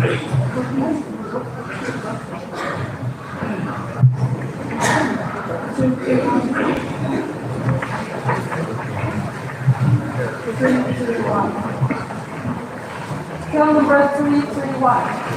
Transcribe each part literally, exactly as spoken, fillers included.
Scale number three three one.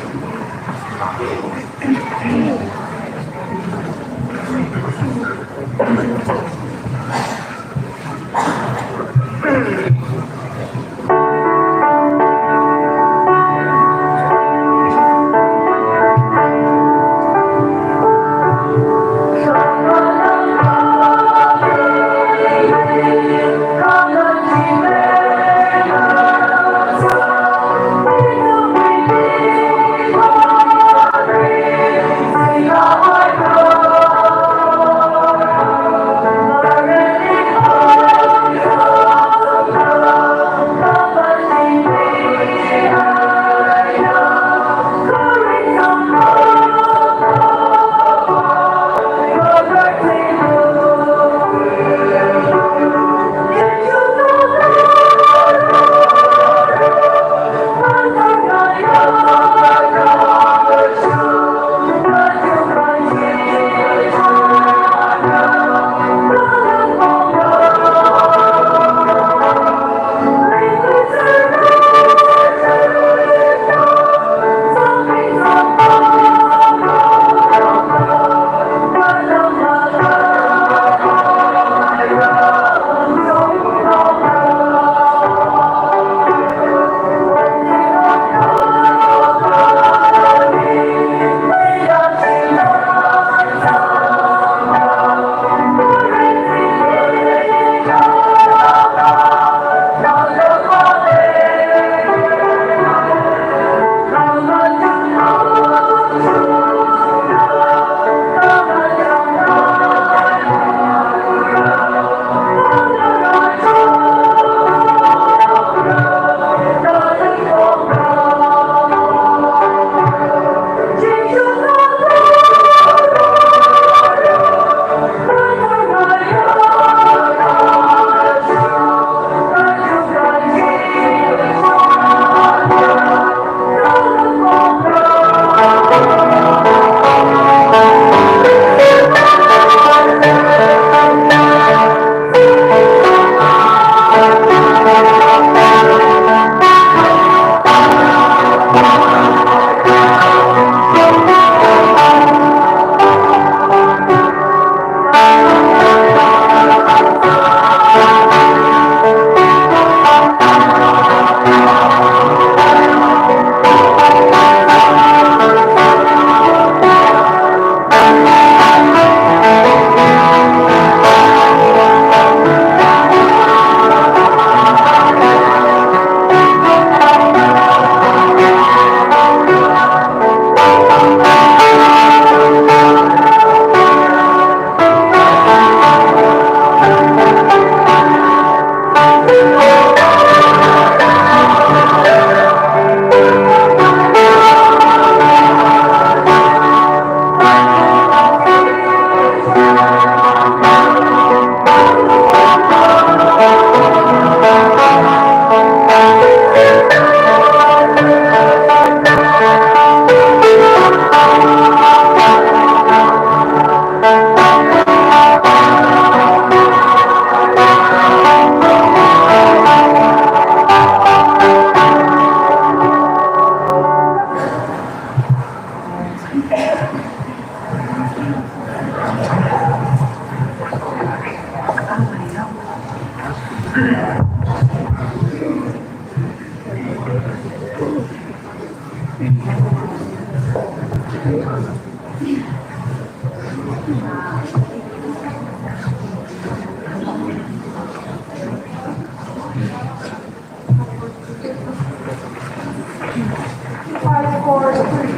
Five, four, three.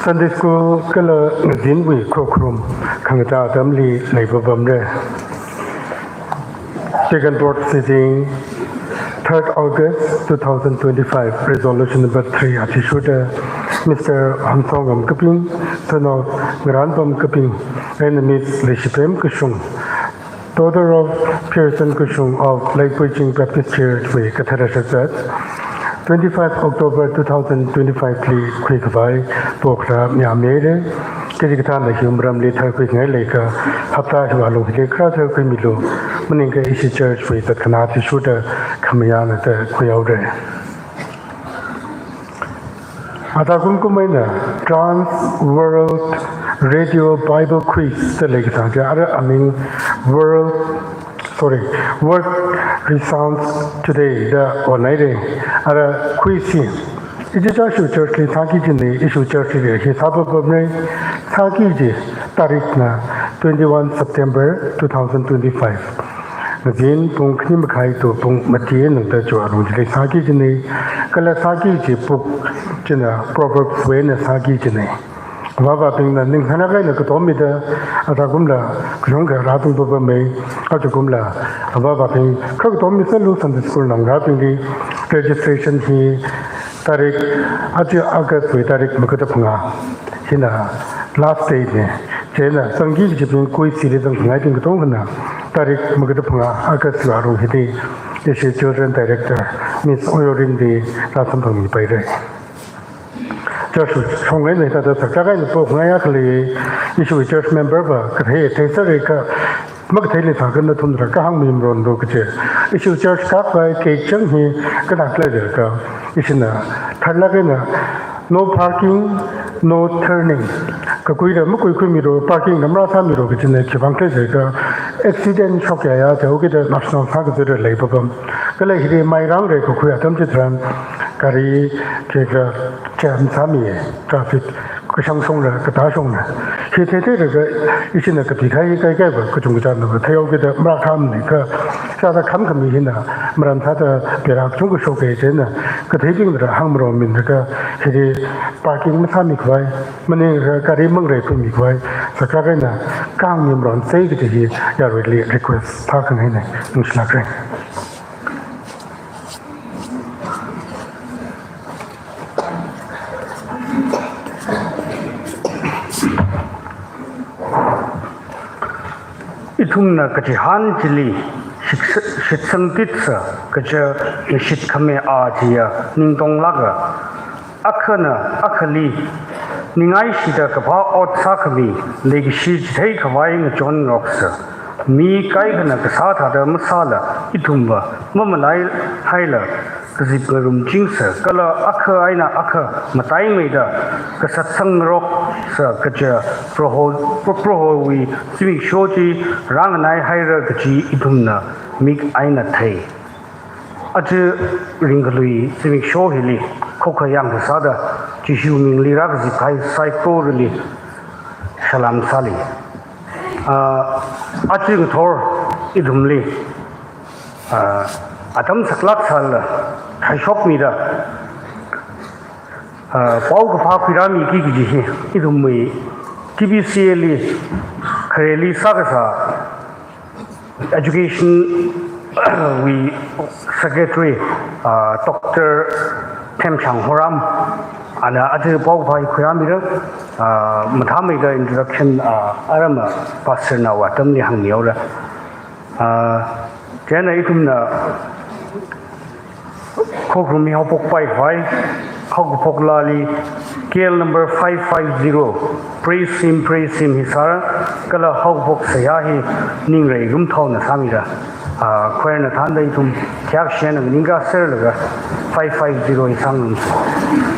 Sunday School kala ngazinwui khokharum khangachā atamli leipapamra. Deacon Board sitting, third August two thousand twenty-five, resolution number three athishurda, Mister Hangsongam Kaping, son of Ngaranpam Kaping, and Miss Leishipem Kashung, daughter of Pearson Kashung of Leipuiching Baptist Church wui kathara shazat, twenty-five October two thousand twenty-five li khuikhavai pokharā mayāmira. Kachikathāna hiwui maramli tharkhuingai leiakha, hapta hiwui alung hili kharā tharkhuimilu, maningakha ishi church wui zatkhanā athishurda khamayāna da khuihaora. Athākum kum eina Trans World Radio Bible Quiz da leikasā chi, ara aming World, sorry, Word Resounds Today da onhaira. Ara quiz hi ichichā ishiwui church li sāki kajina, ishiwui church li hi sāpapamra. Sāki kaji tarikna twenty-one September two thousand twenty-five. Ngazin pung khani makhai to pung mati eina tangda chiwui alung chili sāki kajina. Kala sāki kaji book china Proverbs wui eina sāki kajina. Avāvabingna ninghana kaina katommida, athākumla kachungkha rātungpapamma, athākumla avāvabing kha katommi sālu. Sunday School ngarābingli registration hi tarik, aja August wui tarik makada phangā hina last date na. Chieina zangki kajibing, quiz hili zangngaibing katongkhana tarik makada phangā August wui alung hili ishi Children Director Miss Oyoring li rāsamphangmipaira. Church shong eina hithāda sakchak eina pokhangai akha lei, ishiwui church member va kathei theisāra kha, makatheili thākha nathumna kahāng mimaronlu kaji. Ishiwui church kakhavai kachang hi kathāda khalei jiakha, ishina tharlāk eina no parking, no turning. Kakhuira makuikhuimilu, parking na marāsāmilu kajina. Khiwuivang khala jiakha, accident shokyāya jihaokida national sākazata leipapam. Kala hili mairāngra kakhui atam chitharan, gari khikha jam sāmi, traffic kashang shongla, katā shongla. Hi theitheilaga ishina kapikahai kaikhava kachungkha chānava theihaokida marākhamana kha, sāda khamkhami hina maram sāda bera kachungkha shoka. Chieina katheibingla hāngmaromilaga, hili parking masāmikhavai, maningakha gari mangareikhuimikhavai, sakchak eina kahāng mimaronsei kaji hi yaruili request sākhangaina. Ningshilākra. Ithumna kachihān chili shits-, shitsangtitsa kaja ngashit khami a chiya ningtonglāka. Akhana akhali ningaishida kaphā ot sākhami leikashi chitheikhavai ngachonngaroksa. Mi kaikhana kasā thāda masāla, ithumva mamalaihaila kazip ngarumchingsa, kala akha eina akha mataimeida kasatsangngaroksa kaja Proho, Pro-, Prohowui zimiksho chi rānganaihaira kaji ithumna mik eina thei. Aja ringkhalui zimiksho hili khokkha yangkasāda Jishu mingli rākazipkahai saikorali salam sāli. Ah, aja ngathor ithumli, ah, atam saklāk sālala khaishokmida, ah, paokaphā khuirāmiki kaji hi ithumwui T B C A li khareli sākasā Education wui Secretary, ah, Doctor Themshang Horam, ana aja paokaphā khuirāmira, ah, mathāmeida introduction, ah, arama pastor nao atamli hāngmihaora. Ah, chieina ithumna khokharum hi haophokpaikhavai, haokaphok laali K L number five five zero, Praise Him, Praise Him hi sāra, kala haokaphok seihā hi Ningreirumthaona sāmira. Ah, choir na thānda ithum thiak shena ningkasārlaga five five zero hi sāngarumsa.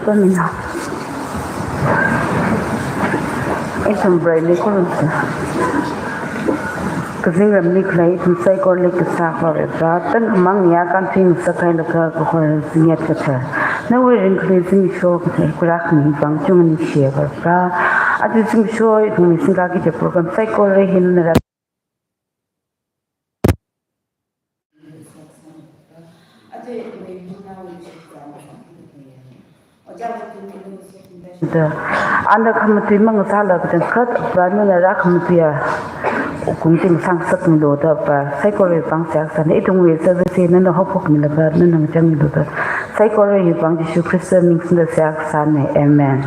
Pamina. Ithum Vareli khorumsa. Kazingramli khalei ithum saikorali kasā Proho Varivara, tangkhamang ya kanting sakhailaga kahor zingyat kathar. Nawui ringkhalui zimiksho kathar, kurak ni bang chung ni share Varivara. Aja zimiksho ithumwui singkaki ja program saikora hi nara Da, āna khamatui mang sāla kachangkhat, Avā nana rākhamatuiya kungting sāngasakmilu da, Avā saikorawui vang seihā sāna, ithumwui service hi nana haophokmilaga nana ngachangmilu da, saikorawui vang Jishu Khrista ming singda seihā sāna. Amen.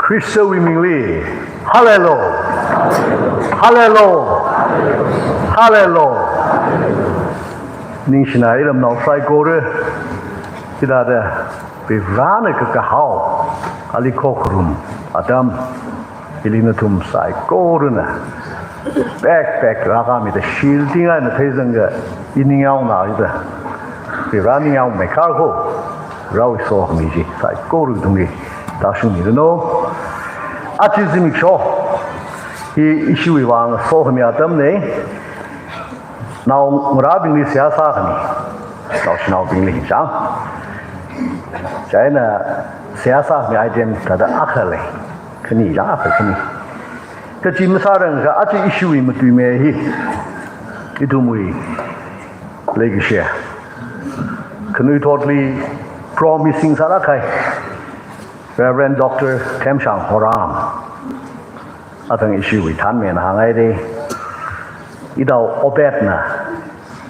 Khristawui mingli, Hallelujah! Hallelujah! Hallelujah! Ningshina iramnao saikora, hithāda Varivarana kakahao ali khokharum atam, hili nathum saikorana pek pek rākhamida shilting eina theizangda, i ningyao na ida, Varivara ningyao meikhar ko, Varewui sokhami chi saikora tungli tāshungmiranu. Aja zimiksho hi ishiwui vang sokhami atamna, naongarābingli seihā sākhami, naoshinaobingli chang. Chieina seihā sākhami item thāda akha lei, khani chang, akha khani. Kachi masārangakha aja ishiwui matuimei hi ithumwui leikashi, khanuithotli promising sālāk kahai Reverend Doctor Themshang Horam. Athang ishiwui thanmei eina hāngngaida, itao Obedna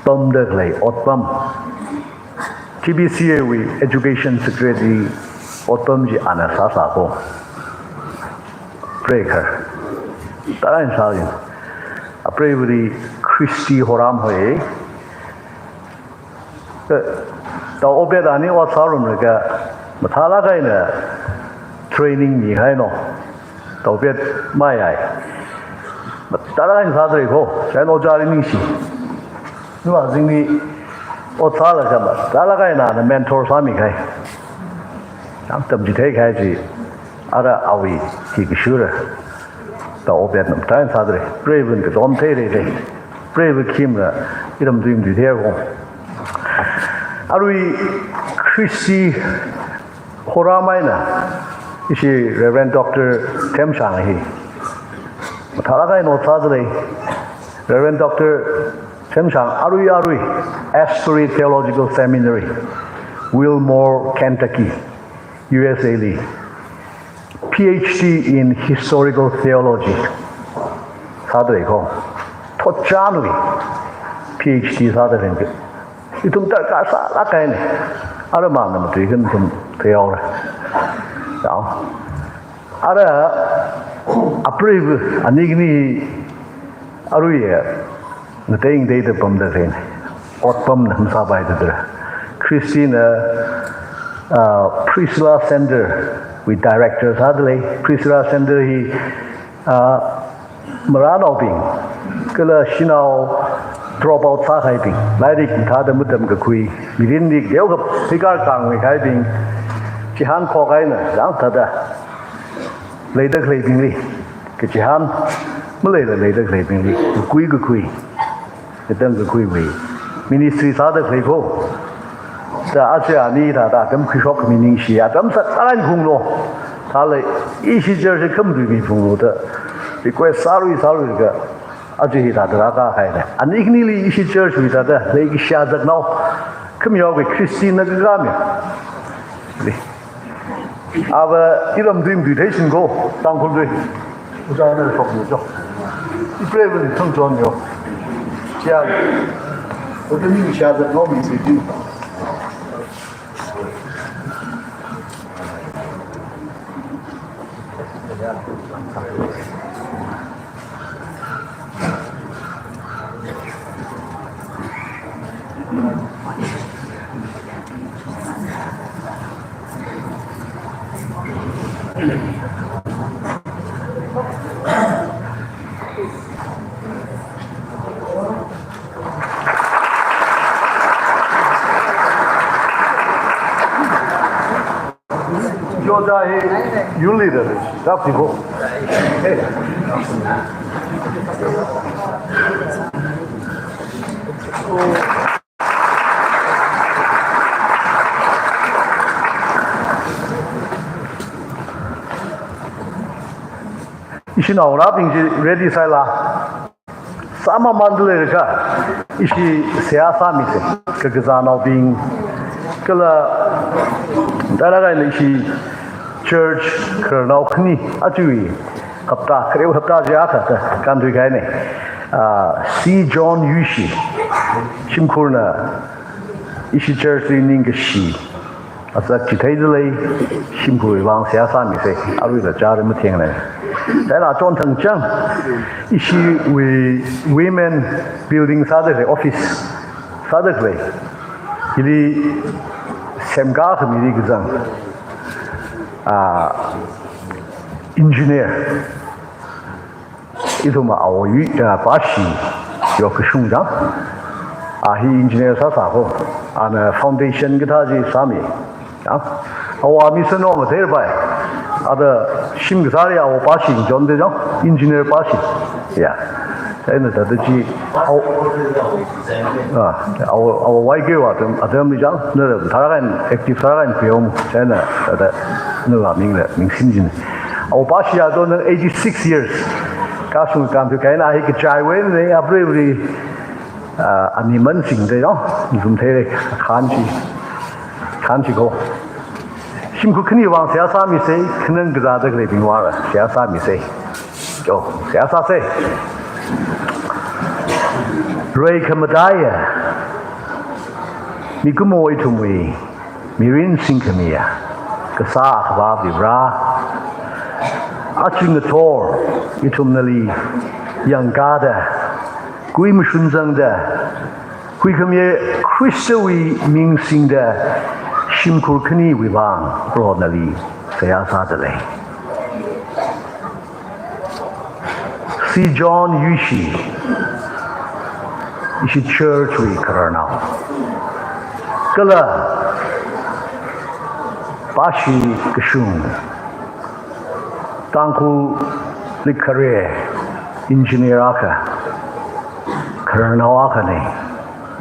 pamda khalei otpam, T B C A wui Education Secretary otpam chi ana sāsā ko. Preigahar. Tarain sālin. Apreivali Christy Horam hoi. Eh, Tao Obed ani ot sārumlaga mathālāk eina training mihaina. Tao Obed mayai. Mathālāk eina sādalei ko, chieina ojāli ningshi. Nava zingli ot sālaga mathālāk eina ana mentor sāmi kahai. Chang tamchithei kahai chi, ara awui hi kashura. Tao Obedna mathālāk eina sādalei, preivana kachom theilei lei, preiva khimla iramtui matuithei ko. Arui Christy Horam eina ishi Reverend Doctor Themshang hi mathālāk eina ot sādalei. Reverend Doctor Themshang arui arui Asbury Theological Seminary, Wilmore, Kentucky, U S A li P H D in Historical Theology sādalei ko. Thotchanwui P H D sādalei. Ithum darkar sālāk kahaina. Ara mangna matuikhami ithum theihaora. Yao. Ara apreiva ani khani aruiya ngatei ngateida pamda khalei otpamna masāpaida dra. Christy na, ah, Priscilla Center wui director sādalei. Priscilla Center hi, ah, marānaobing, kala shanao drop out sākahaibing, lairik mathāda matamkakhui, mirinli teokha pheikār kāngmikahaibing, chihān khokhaina, chang thāda leida khaleibingli, kachihān maleila leida khaleibingli kakui kakhui, katam kakhuiwui ministry sāda khalei ko. Da aja ani thāda atam khuishokmi ningshi, atam sākharan phunglu. Thālala ishi church khamatuimi phunglu da request sārui sāruilaga, aja hithāda rākā kahaina. Ani khanili ishi church wui thāda leikashi zaknao khamiya kawui Christy na kakā mi. Ava iramtui matuithei sing ko, Tangkhul tui. Ojā na shokmi jo. Ipreivali thangchon yo. Chia. Ota ningshi zaknao mi sijin. Yoda hi youth leader, that's the goal. Ishi naongarābing chi ready sāhaila. Sāmamānda leiakha, ishi seihā sāmisa. Kakazānaobing, kala, tara kahaina ishi church khararnao khani, aja hapta, kharewui hapta chi akha ta kānthuikahaina. Ah, C John Yushi, shimkhurna ishi church li ningkashi azak chitheida lei, shimkhurwui vang seihā sāmisa, aruila chara mathengna. Chieina chonthang chang, ishiwui women building sāda khalei, office sāda khalei, hili semkā khami hili kazang, ah, engineer, ithum awo yu, ah, Pashi, yo kashung chang. A hi engineer sāsā ko. Ana foundation kathā chi sāmi. Ya. Awo mi sāno matheirapai. Ada shim kasāli awo Pashi chonda chang. Engineer Pashi. Ya. Chieina thāda chi awo, ah, awo, awo Y K wa atam, atamli chang. Na tara kahaina active tara kahaina pheom. Chieina thāda nala mingla mingsin jin. Awo Pashi ato na eighty-six years. Kashung kānthuikahaina hi kachaiwui eina, apreiwui, ah, ani mansingda yo, zumtheira, khanchi, khanchi ko. Shimkhur khani vang seihā sāmisa, khanang kazāda khaleibing vang seihā sāmisa. Yo, seihā sāsa. Rai khamataiya, mikumo ithumwui mirin singkhamiya, kasā Akhava Vare, aja ngathor ithum nali yangkāda, kui mashun zangda, huikhamiya Khristawui ming singda, shimkhur khaniwui vang Proho nali seihā sāda lei. C John Yushi, ishi church wui khararnao. Kala Pashi kashung, Tangkhulli khare, engineer akha, khararnao akhana.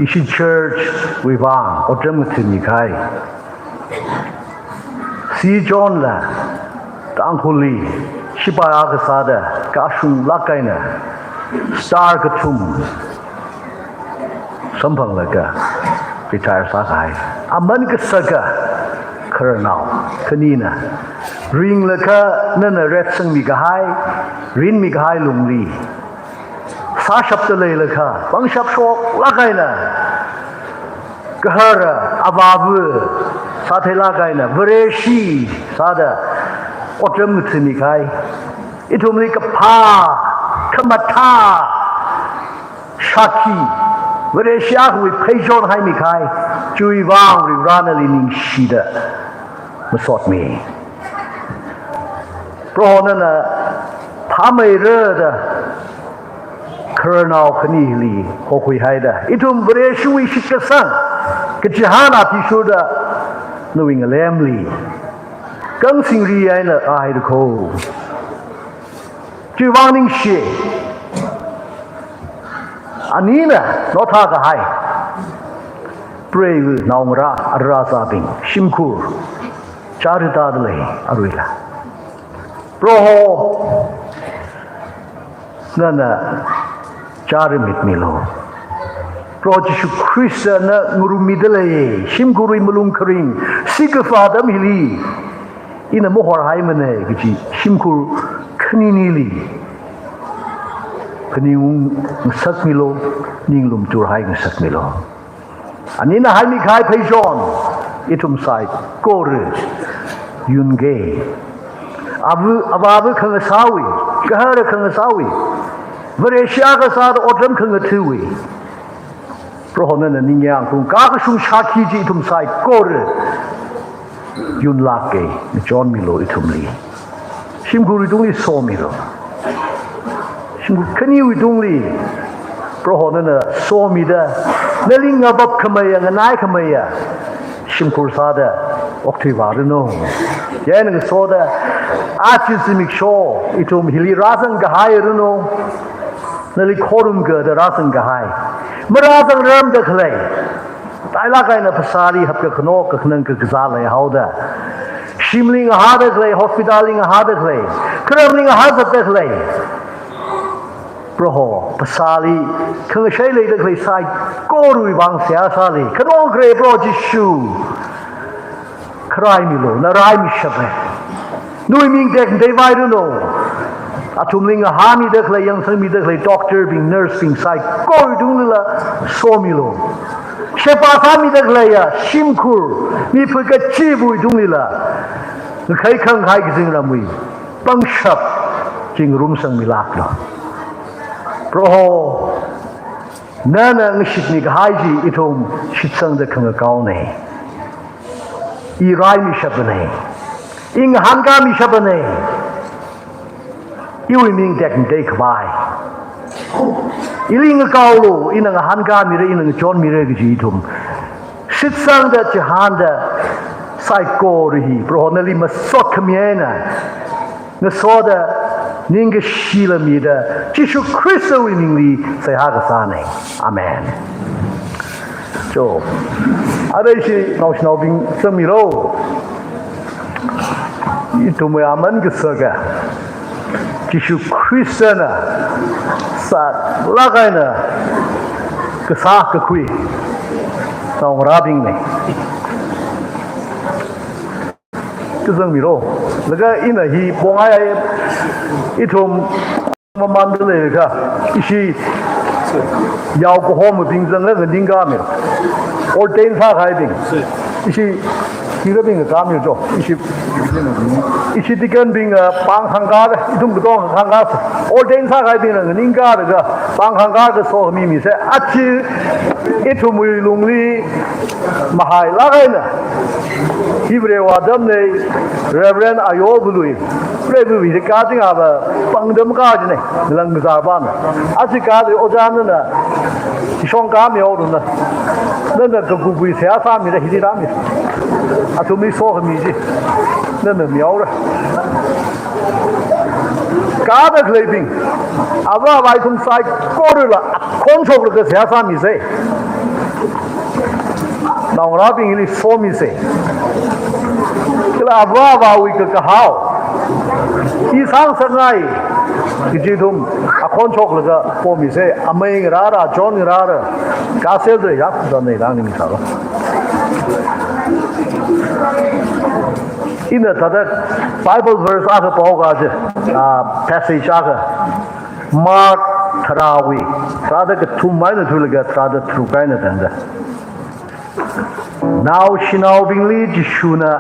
Ishi church wui vang otram ngathami kahai. C John la Tangkhulli shipai akha sāda kashunglāk eina star kathum samphanglaga retire sākahai. Aman kasaka khararnao khanina. Ringlaga nana retsangmi kahai, rinmi kahai lungli sāshapda leilakha, pangshap shoklāk eina, gahara avāva sātheilāk eina, Vareshi sāda otram ngathami kahai. Ithumli kaphā, khamathā shākhi, Vareshi akhawui pheichon haimi kahai. Chiwui vang Varena nali ningshida masotmi. Proho nana phāmeira da khararnao khanili hokhuihaida, ithum Vareshiwui shitkasang kachihān athishurda nawui ngalemli kangsingri eina ahaida kho. Chiwui vang ningshi. Anina naothā kahai, preiva naongarā, ara zābing, shimkhur, chara tāda lei, aruila. Proho, nana chara mitmilu. Proho Jishu Khristana ngarummida lei, shimkhurwui malung kharing, sikafa atam hili ina mahorhaimana kaji shimkhur khaninili phaningung ngasakmilu, ninglum turhai ngasakmilu. Anina haimi kahai pheichon ithum saikora yunga. Avā, avāva khangasāwui, gahara khangasāwui, Vareshi akha sāda otram khangathuiwui, Proho nana ningyāng kachungkha kashung shākhi chi ithum saikora yunlāka, ngachonmilu ithumli. Shimkhurwui tungli somilu. Shimkhur khaniwui tungli, Proho nana somida, nali ngavap khameiya, nganai khameiya shimkhur sāda okthuivāranu. Chieina ngasoda, aja zimiksho ithum hili rāzang kahairanu. Nali khorumkada rāzang kahai, marāzangrarmada khalei, tailāk eina phasāli hapkakhano kakhanang kakazā leihaoda, shimli ngahāda khalei, hospital li ngahāda khalei, kharamli ngahāzatda khalei, Proho, phasāli khangashei leida khalei saikorawui vang seihā sāli. Khanong khare Proho Jishu, kharāimilu, narāimishapa. Nawui ming tekmatei vairanu. Athumli ngahāmida khalei, yangsangmida khalei doctor bing, nurse bing saikorawui tunglila somilu. Sheba sāmida khaleiya shimkhur, mipha kachivawui tunglila ngakhai khangkhai kazingramwui pangshap chi ngarumsangmilāklu. Proho, nana ngashitmi kahai chi ithum shitsangda khangakaona. I rāimishapana. I ngahānkāmishapana. Iwui ming tekmatei khavai. Ili ngakaolu, ina ngahānkāmira, ina ngachonmira kaji ithum shitsangda chihānda, saikora hi Proho nali masot khami eina ngasoda, ningkashi lamida, Jishu Khristawui mingli seihā kasāna. Amen. Cho, arui ishi naoshinaobing zangmilu. Ithumwui aman kasaka, Jishu Khristana sālāk eina kasā kakhui naongarābingna. Kazangmilu. Laga ina hi pongai, ithum mamanda leikha, ishi yao kahomabing zanglaga nganingkāmi. Ordain sākahaibing. Ishi, hirabing kami cho. Ishi, ishi deacon bing, ah, pāng khangkā, ithum katonga khangkā. Ordain sākahaibingna nganingkālaga pāng khangkā kaso mi mi se. Aja ithumwui lungli mahailāk eina, hi Varewui atamna, Reverend Ayo Bului, Reverend Bului kaching ava pāngda makā jina, ngalang kazāpana. Aja kali ojā nana, ishong kami oruna, nana kakupui seihā sāmida hili rāmi. Athumli sokhami chi nana mihaora. Kāda khaleibing, ava avā ithum saikorala akhon shoklaga seihā sāmisa. Naongarābingli somisa. Kala ava avāwui kakahao hi sāngasakngai kaji ithum akhon shoklaga pomisa. Amei ngarāra, John ngarāra, kasel de yak zan nei rang ning sāla. Ina thāda Bible verse akha pao kaje, ah, passage akha. Mark tharāwui, tharāda kathum eina thuilaga tharāda tharuk eina tangda. Naoshinaobingli Jishuna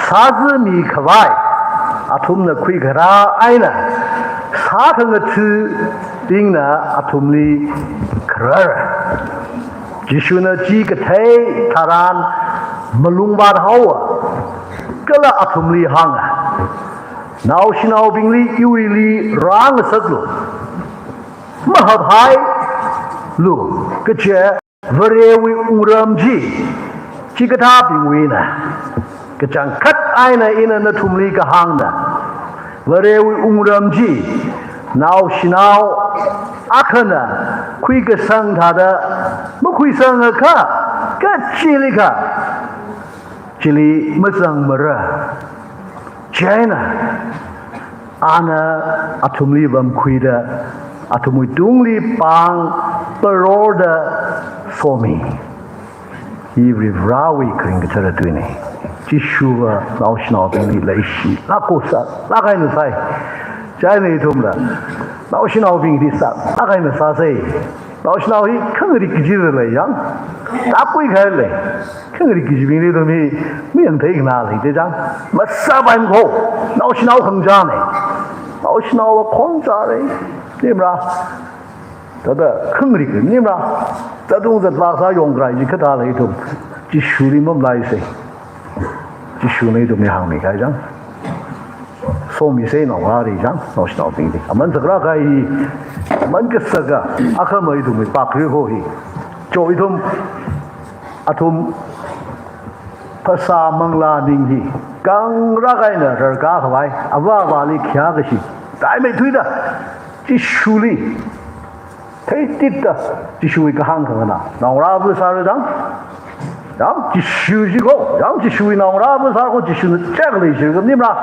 sāzāmi khavai athumna khuikharā eina sākhangathabingna athumli kharar. Jishuna chi kathei tharan malungvāt haowa, kala athumli hānga, naoshinaobingli iwuili rāngasaklu, mahaphailu, kaje Varewui wungram chi chikathābingwuina. Kachangkhat eina ina nathumli kahāngna, Varewui wungram chi naoshinao akhana khuikasang thāda makhuisangakha, kachilikha chili mazangmara. Chieina ana athumli vamkhuida, athumwui tungli pāng parorda somi. Hi Varivarāwui kharing kathara tuina. Jishuva naoshinaobingli leishilāk ko sālāk eina sai. Chieina ithumla naoshinaobingli sālāk eina sāsa. Naoshinao hi khangarik kajila lei yang, tāpuikahai lei. Khangarik kajibingli ithum hi mayangtheikhanā lei de chang. Masāpaimana ko. Naoshinao khangachāna. Naoshinaova khongachā lei, nimra. Thāda khangarik nimra. Zatung zatlāk sāyongkharai chi kathā lei ithum Jishuli mamalaisa. Jishuna ithumli hāngmikahai chang. Somi sei naongarāli chang, naoshinaobingli. Aman sākra kahai, aman kasaka, akhamei ithumwui pakri ho hi. Cho ithum, athum, phasā manglā ning hi, khangarāk eina rarkā khavai, avā avāli khayā kashi, taimeithuida, Jishuli, theitita, Jishuwui kahāng khanganā. Naongarāva sāra chang. Chang, Jishu chi ko, chang, Jishuwui naongarāva sāra ko, Jishuna chak lei chi khanimla.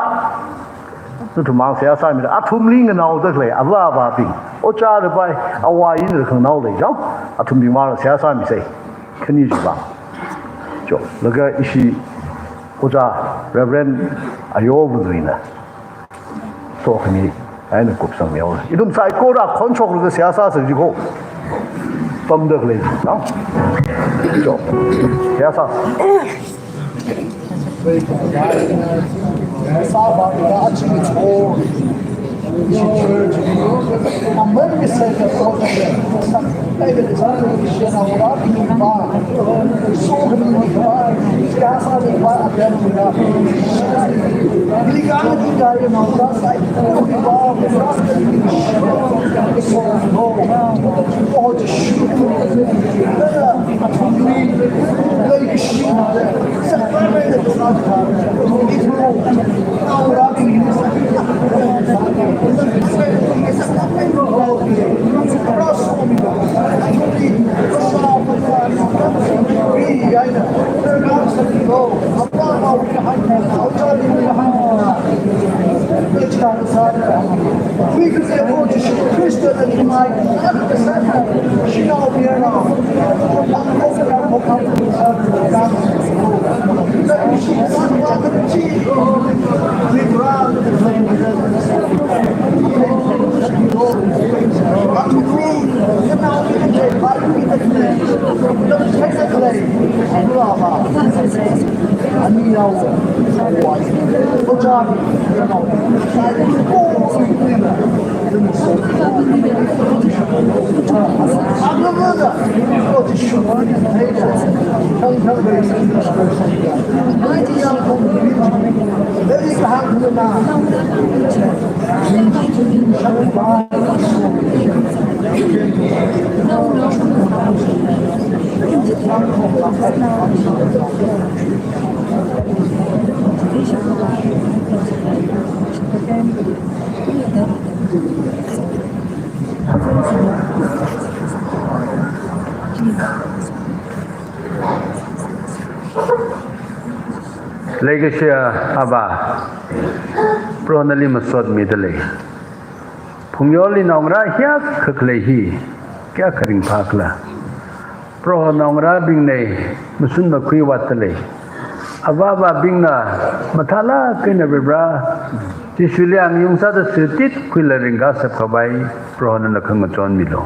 Nathum mang seihā sāmira, athumli nganaoda khalei, avā avābing. Ojā da pai, awā ina khanganao lei chang. Athumbing mang seihā sāmi sei. Khani chi ba. Cho, laga ishi, ojā, Reverend Ayo Vuluina. Sokhami, eina kupsangmihaora. Ithum saikora khonshok laga seihā sāsa jiko. Pamda khalei, no? Cho. Seihā sā. Leikashiya Avā, Proho nali masotmida lei. Phungyoli naongarā hiyākha khalei hi, kayākha ringphākhala. Proho naongarābingli mashun makhui vātda lei. Avā avābingna mathālāk eina Varivara, Jishuli angayung sāda sirtit khuila ringkashap khavai, Proho nana khangachon milu.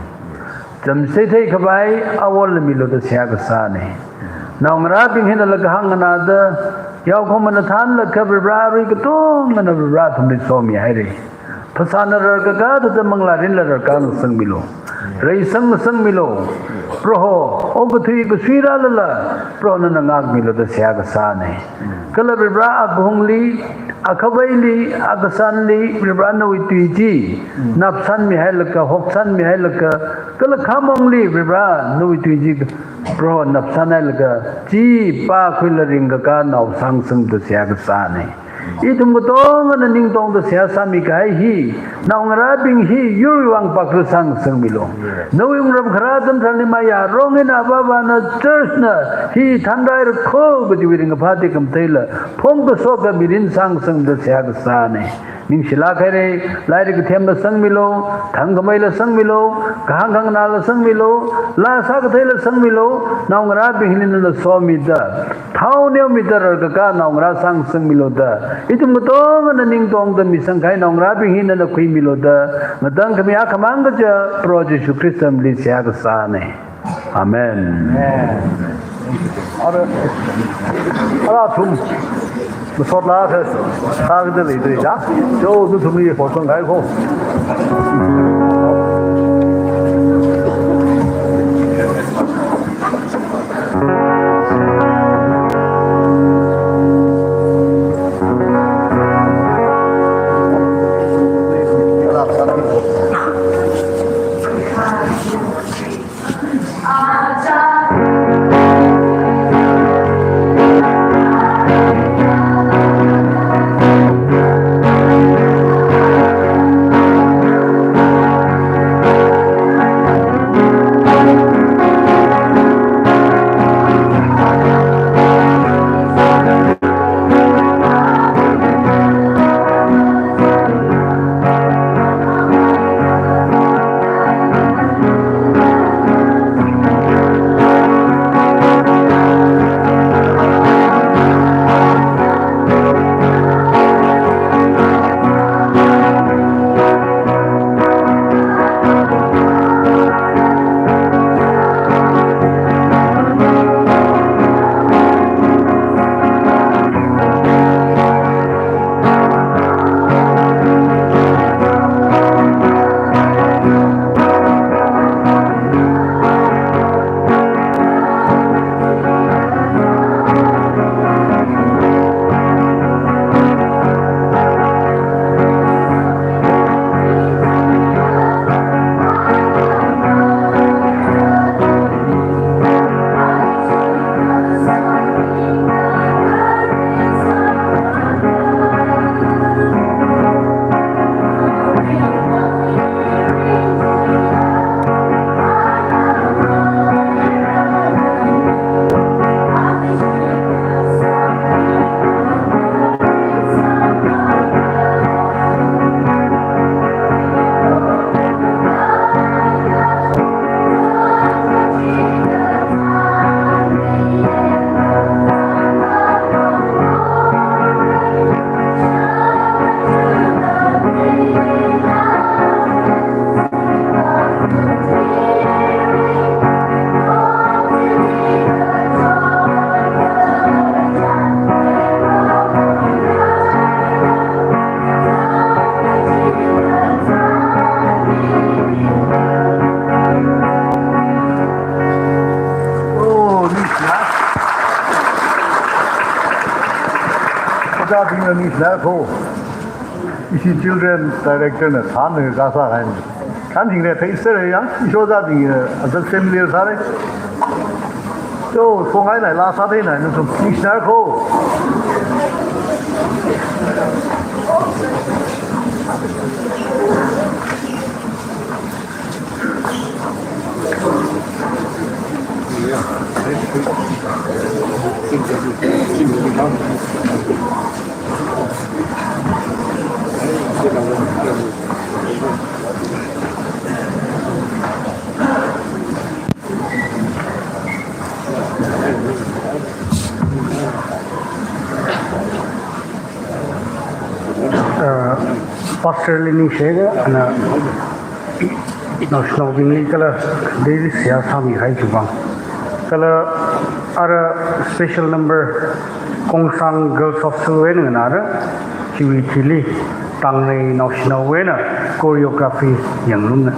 Chamsei theikhavai awol milu da seihā kasāna. Naongarābing hina laga hāng nganāda, yaokahomana thānlaga Varivara arui katongana Varivara athumli somihaira. Phasāna rarkakā thāda manglārinla rarkā ngasangmilu. Reisang ngasangmilu. Proho, okathui kasui rālala, Proho nana ngākmilu da seihā kasāna. Kala Varivara akahungli, akhavaili, akasānli, Varivara nawui tui chi, napsānmihailaga, hoksanmihailaga, kala khamongli, Varivara nawui tui chi, Proho napsānhailaga, chi pākhuila ringkakā nao sāngasangda seihā kasāna. Ithum katongana ningtongda seihā sāmikahai hi, naongarābing hi yurwui vang pakra sāngasangmilu. Nawui wungram kharā atam tharanli mayarong eina Avāvana church na hi thanrairakho kajiwui ringkaphā tekam theila, phongkasoka mirin sāngasangda seihā kasāna. Ningshilāk haira, lairik kathemla sangmilu, thangkhameila sangmilu, kahāng khanganāla sangmilu, laa sākatheila sangmilu, naongarābing hili nana somida, thao neomida rarkakā naongarā sāngasangmilu da, ithum katongana ningtongda misangkahai naongarābing hi nana khuimilu da, ngatangkhami akhamang kaja Proho Jishu Khrista mingli seihā kasāna. Amen. Amen. Ara, ara athum, masot lāka, sākada leidalei da. Cho, nathumli horsangkahai ko. Oh, ningshina. Ojābingna ningshina kho. Ishi children director na thānna kasā haina. Khanjingna theiser yang, ishi ojābing, uh, as a familiar sāra. So, songai nai la sāthei nai, nathum ningshina kho. Uh, Pastor li ningshida, ana, naoshinaobingli kala daily seihā sāmihai chiwui vang. Kala ara special number Kongsang Girls Hostel wui eina nganāra, chiwui thili Tangnei naoshinao wui eina choreography yangngarumna.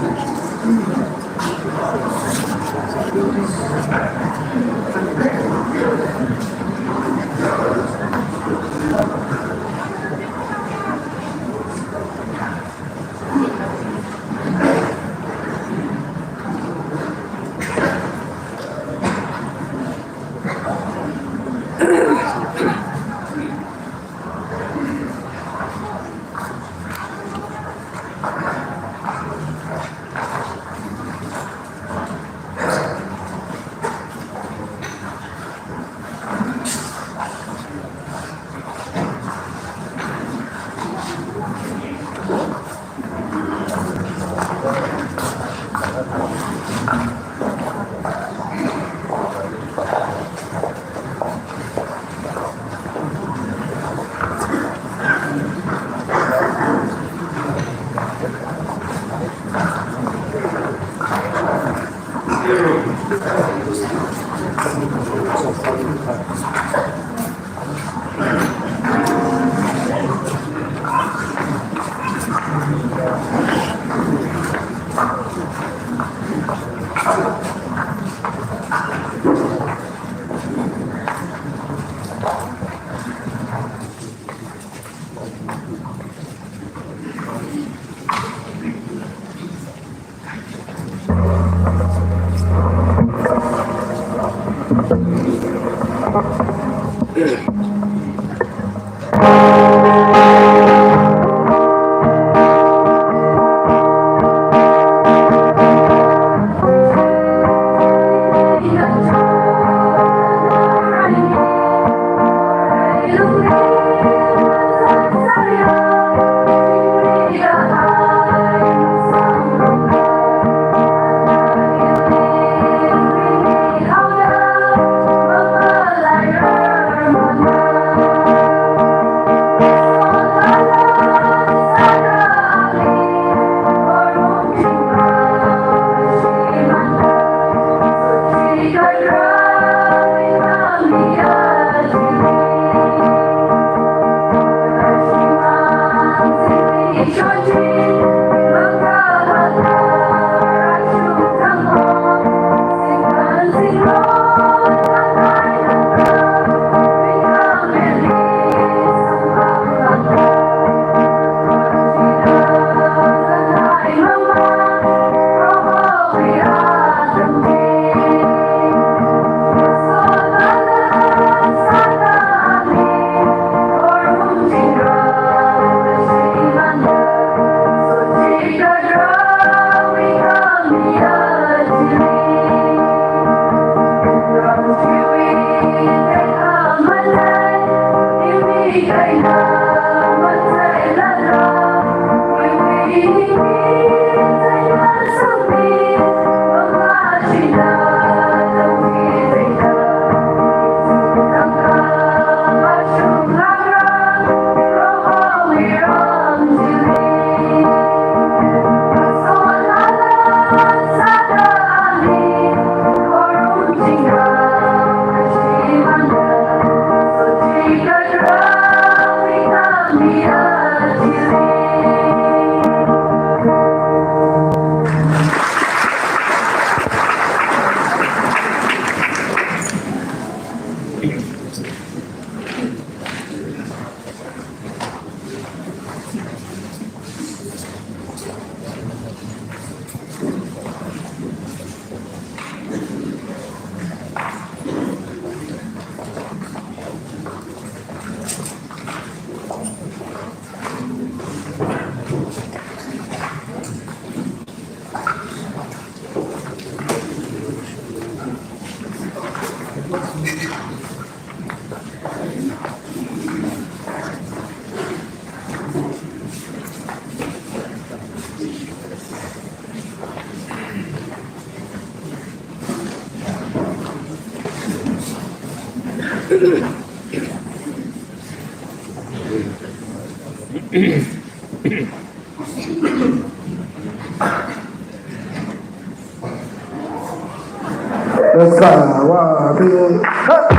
Let's go. One, two, three.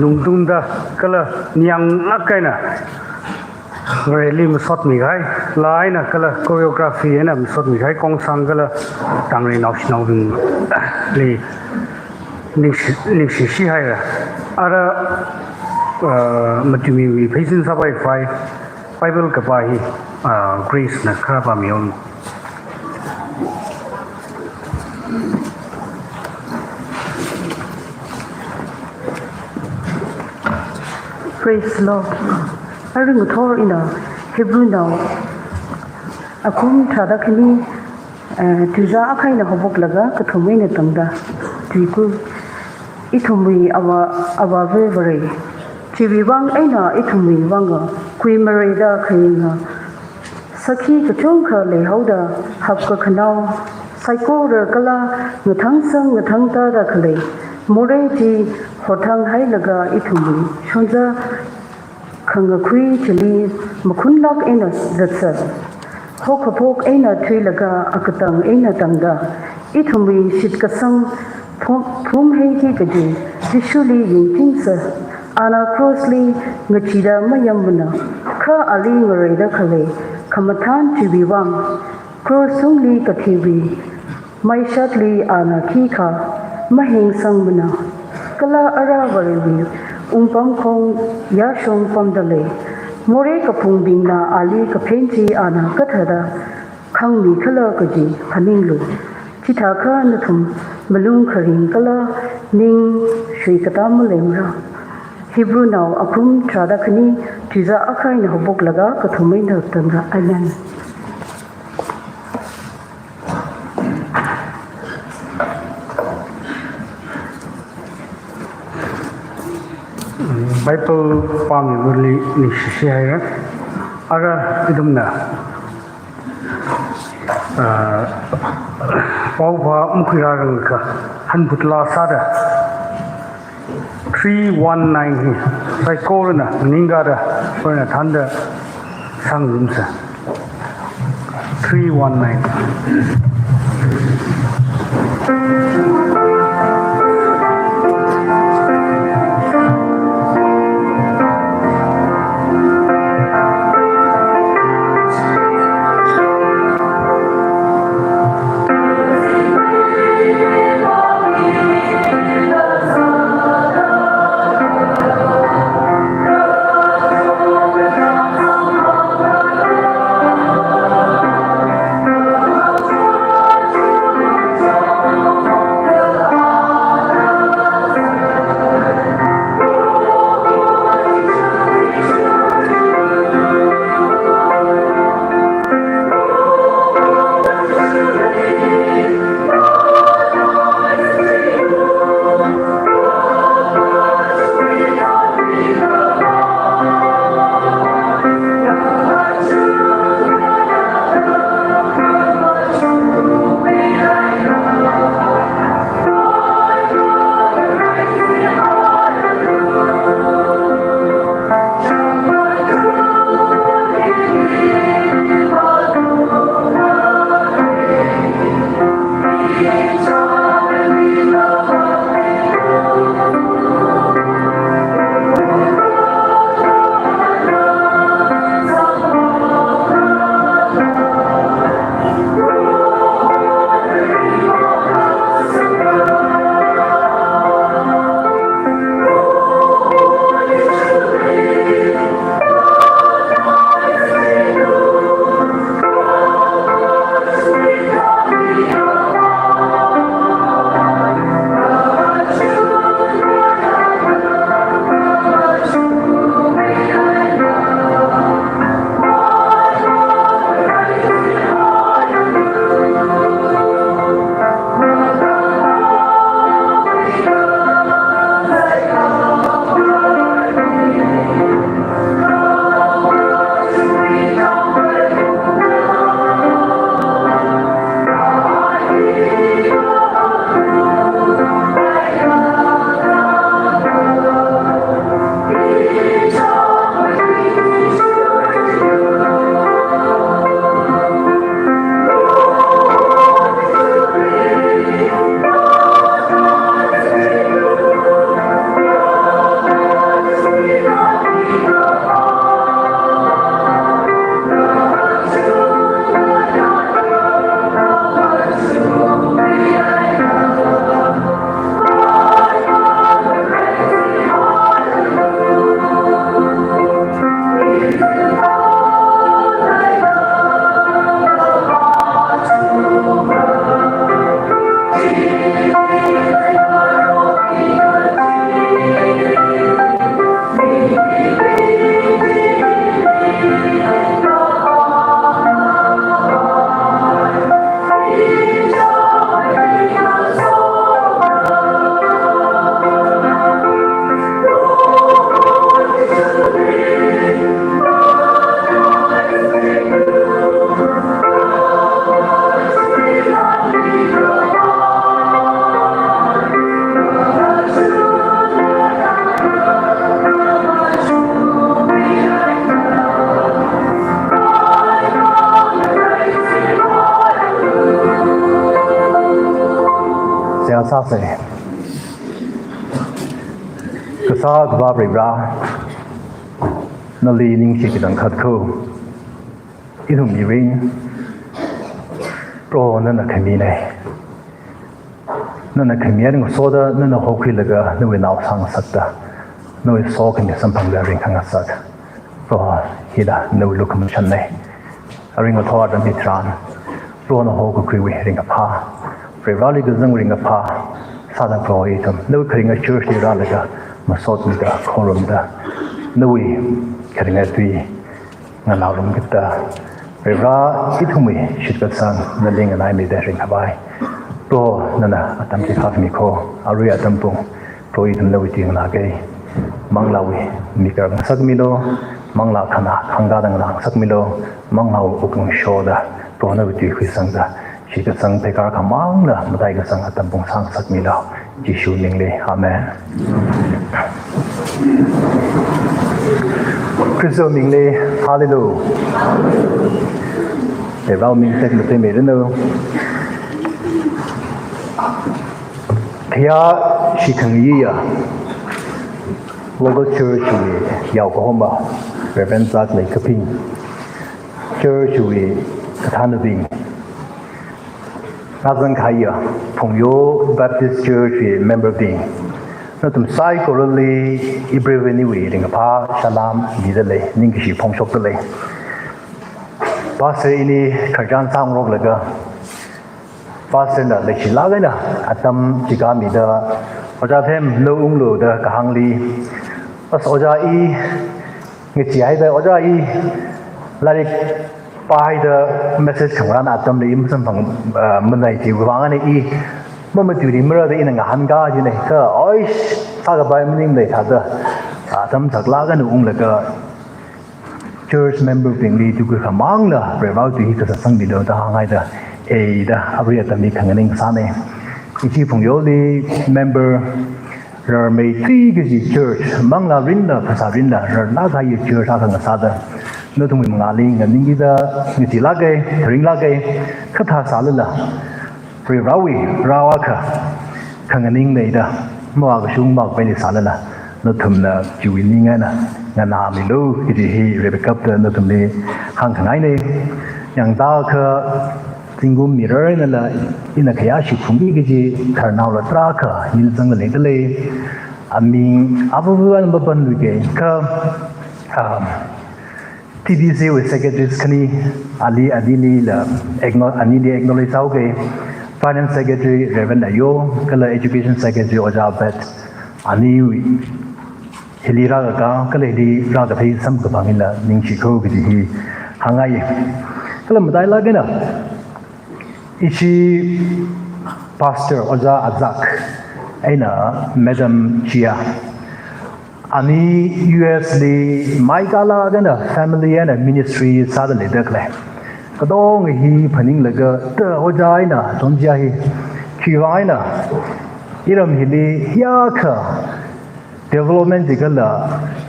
lungtungda kala ningyānglāk eina Vareli masotmi kahai, laa eina kala choreography eina masotmi kahai Kongsang kala Tangrei naoshinaobingli ningshi, ningshishi haira. Ara, uh, matuimiwui pheisin sāpai khavai Bible kapā hi, uh, Grace na kharā pāmihaolu. Praise the Lord. Arui ngathor ina Hebrew nao akhum tharāda khani, eh, tuizā akha eina haophoklaga kathum eina tangda tuiku. Ithumwui Avā, Avāva Vare, chiwui vang eina ithumwui vanga kuimareida khayinga sakhi kachungkha leihaoda, hapkakhanao saikora kala ngathāngsang ngathāngtāda khalei morei chi hothang hailaga ithumwui shonza khangakhui chili makhunlāk eina zatsa, haokaphok eina thuilaga akatang eina tangda, ithumwui shitkasang phum, phumhei hi kaji Jishuli yangtingsa. Ana cross li ngacheeda mayammana, kha ali ngareida khalei khamathān chiwui vang cross tungli kathiwui maishatli ana khikha mahengsangmana. Kala ara Varewui wungpamkhong yāshong pamda lei. Morei kaphungbingna ali kaphen chi ana kathāda khangmikhala kaji phaninglu. Chithākha nathum malung kharing kala ning shuikatā maleimara. Hebrew nao akhum tharāda khani tuizā akha eina haophoklaga kathum eina tangda. Amen. Bible pāmiwuili ningshishi haira. Ara ithumna, ah, paovā makhuirārangakha hanphut laa sāda three one nine hi saikorana nganingkāda khararna thānda sāngarumsa. Three one nine. Kasā Akhava Varivara, nali ningshi kachangkhat kho. Ithum mirin, Proho nana khamina. Nana khami eina ngasoda, nana hokhuilaga, nawui nao sāngasakta, nawui sokhami samphangda ringkhangasak. Proho, hila nawui lukhamashanna. Aring athor atam hitharan, Prohona hokakhuiwui ringkaphā, Varivarali kazang ringkaphā sāda Proho ithum nawui kharinga church li rālaga, masotmida, khorumda, nawui kharinga tui nganārum katta, Varivara ithumwui shitkasang nali nganaimeida ringkhavai. Proho nana atam chi khami kho, arui atam pung, Proho ithum nawui tui nganāka. Manglāwui mik ngasakmilu, manglā khana khangkāda ngasakmilu, manglāwui wuklung shoda, Proho nawui tui khuisangda, shitkasang pheikar khamangla mataikasang atam pung sāngasakmilu. Jishu mingli, Amen. Khristawui mingli, Hallelujah. Varewui ming tekmatei miranu. Khayā shikhangayiya local church wui yaokahoma, Reverend Zaklei Kaping, church wui kathānabing, rāzangkahaiya Phungyo Baptist Church wui member bing, nathum saikorali Ipreiva iniwui ringkaphā salam mida lei, ningkashi phongshokda lei. Pastor ini khararchan sāngaroklaga, Pastor na leishilāk eina atam chikha mida, Ojā Them, na unglu da kahāngli, as Ojā i ngacheehaida, Ojā i lairik pāhaida message khangarān atamli i masamphang, ah, manai chiwui vang eina i mamatuirimara da ina ngahānka jina. Kha, oish, sākapai maningmana thāda, atam saklāk eina unglaga, church member bingli tukkhui khamangla Varewui tui hi kasā sangmilu da hānghaida, eida arui atamli khanganing sāna. Ishi Phungyoli member rarmeithui kaji church, manglā rinla, phasā rinla rarlāk kahai church akha ngasāda, nathumwui mangāli nganingkida, ngacheelāka, ringlāka, kathā sālala, Varivarāwui rao akha khanganing leida, mavākashung mavākapai ni sālala, nathumna chiwui ning eina nganāmilu kaji hi Varewui kapta nathumli hāngkhangaina. Yangda kha zingkum mirar einala, ina khayā shiphungki kaji tharnaola tarākha ningchāngda leida lei. Aming avāva eina mapanluika kha, um, T B C wui secretaries khani, ali, anilila acknow-, anili acknowledge sāhaoka, Finance Secretary Reverend Ayo, kala Education Secretary Ojā Beth, aniwui hili rākaka, kala hili rākathei samkaphang hila ningshi kho kaji hi hāngngai. Kala matailāk eina, ishi Pastor Ojā Azak eina Madam Chia, ani U S li maikala eina family eina ministry sāda leida khalei. Katonga hi phaninglaga, ta Ojā eina John Chia hi khiwui vang eina iram hili hiyākha development chi kala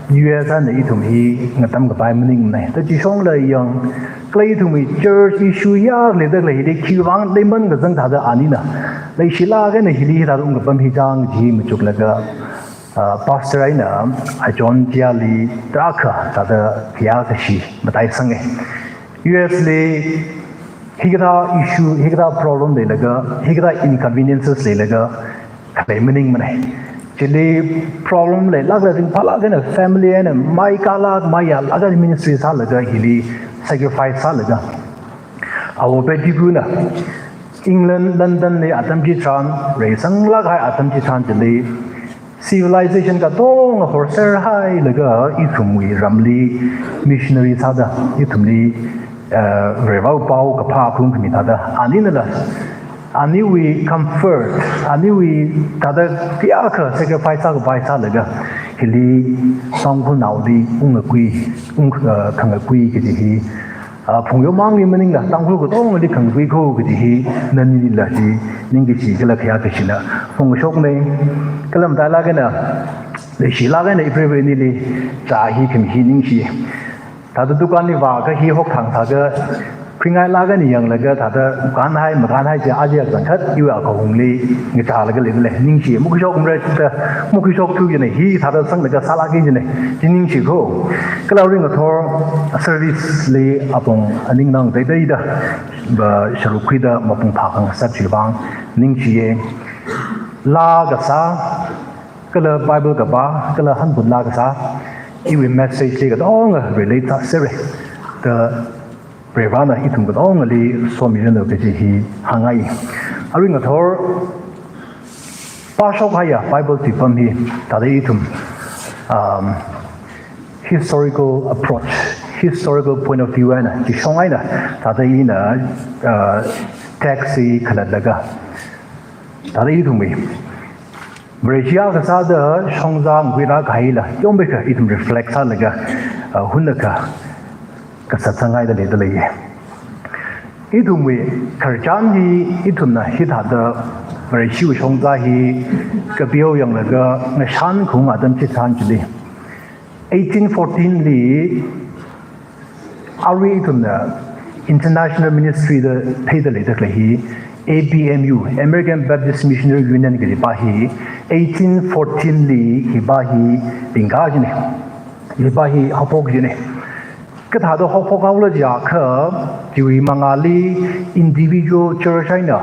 U S eina ithum hi ngatamkapai maningmana. Ta chishongla yang, kala ithumwui church issue ya leida khalei hili khiwui vang leiman kazang thāda anina leishilāk eina hili hithāda ungkapam hi chang chi machuklaga, ah, Pastor eina, ah, John Chiali tarākha thāda khayā kashi mataisanga. U S li hikathā issue, hikathā problem leilaga, hikathā inconveniences leilaga khalei maningmana. Chili problem leilākla ringphālāk eina family eina maikala, maiyālāk eina ministry sālaga hili sacrifice sālaga, Awo Pettigrew na England, London li atam chitharan, reisanglāk kahai atam chitharan chili civilization katonga horserhailaga ithumwui ramli missionary sāda, ithumli, eh, Varewui pao kaphā phungkhami thāda, aninala, aniwui comfort, aniwui thāda kayākha sacrifice sākapai sālaga, hili Tangkhulnaoli ungkakhui, ung, eh, khangakhui kaji hi, ah, Phungyo mangli maningla, Tangkhul katongali khangakhui kho kaji hi, nanilila chi ningkashi kala khayā kashina phongshokna. Kala matailāk eina, leishilāk eina Ipreiva inili chā hi khami hi ningshi. Thāda dukan li vākha hi hokthang thākha, Khuingailāk eina yanglaga thāda kānhai, makānhai chi aja kachangkhat iwui akhaungli ngachālaga leidalei. Ningshi, makhuishokmara da, makhuishokthu jina, hi thāda sanglaga sālāka jina, chi ningshi ko. Kala aruingathor service li apong aning nang teiteida, ba sharuk khuida mapung phākhangasak chiwui vang ningshiya. Laa kasā, kala Bible kapā, kala hanphun laa kasā, iwui message li katonga relate sāsera da Varivarana ithum katongali somiranu kaji hi hāngngai. Aruingathor pāshokhaiya Bible tuipam hi, thāda ithum, um, historical approach, historical point of view eina, chishong eina, thāda ina, uh, text hi khalatlaga, thāda ithumwui Vareshi akha sāda shongzā ngui rākahaila, yongmeikha ithum reflect sālaga, uh, hunakha kasā sāngaida leidalei. Ithumwui khararchan hi, ithumna hithāda Vareshiwui shongzā hi kapeo yanglaga ngashan khaung atam chitharan chili, eighteen fourteen li, arui ithumna International Ministry da theida leida khalei hi, A B M U, American Baptist Missionary Union kajipa hi, eighteen fourteen li hipa hi lingka jina, hipa hi haophok jina. Kathāda haophok haola jiakha, chiwui mangāli individual church eina,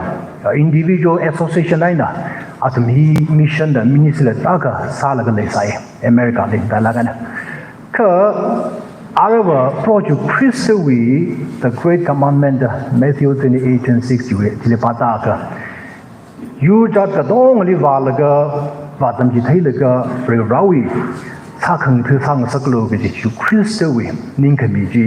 individual association eina, athum hi mission da ministry la tākha sālaga leisai, America li tālāk eina. Kha aruiva Proho Jishu Khristawui The Great Commandment, Matthew twenty-eight twenty-six chiwui, chili pātākha, yur jat katongali vālaga, vātamchitheilaga, Varivarawui sākhangatha sāngasaklu kaji Jishu Khristawui ningkhami chi,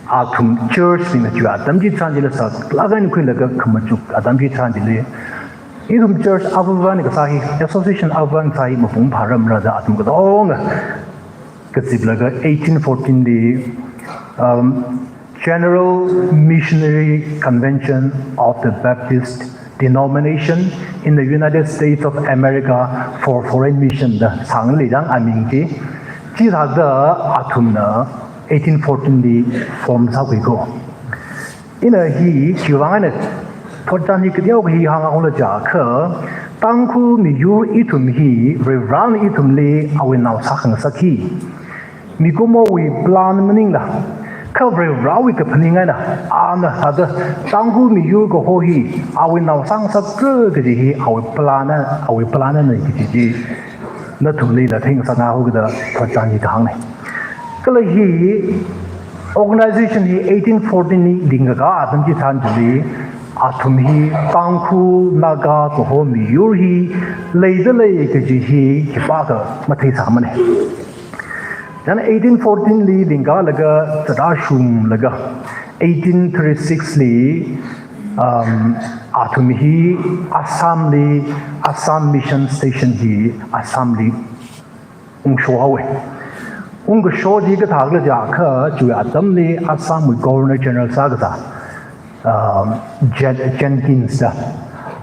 athum church bingna chiwui atam chitharan chili sālāk eina khuilaga khamachuk atam chitharan chili, ithum church avāva̱ eina kasā hi, association avāva̱ eina kasā hi mapung phāramra da athum katonga kaziplaga eighteen fourteen li, um, General Missionary Convention of the Baptist Denomination in the United States of America for Foreign Mission da sāngaili dang aming chi. Chithāda athumna eighteen fourteen li form sākhui ko. Ina hi, chiwui vang eina thotchan hi kateokha hi hānga haola jiakha, Tangkhul miyur ithum hi, Varivarana ithumli awui nao sākhangasak hi mikumowui plan maningla, kha Varivarawui kaphaning eina, ana thāda Tangkhul miyur kaho hi awui nao sāngasakra kaji hi awui plan, awui plan na kaji chi nathumlila theingasakngahaoki da thotchan hi kahāngna. Kala hi organization hi eighteen fourteen li lingkakā atam chitharan chili, athum hi Tangkhul Naga kaho miyur hi leidalei kaji hi khipākha matheisāmana. Chieina eighteen fourteen li lingkalaga, chara shumlaga, eighteen thirty-six li, um, athum hi Assam li, Assam Mission Station hi Assam li ungsho haowa. Ungkasho chi kathākhala jiakha, chiwui atamli Assam wui Governor General sākasā, um, Jen-, Jenkins da,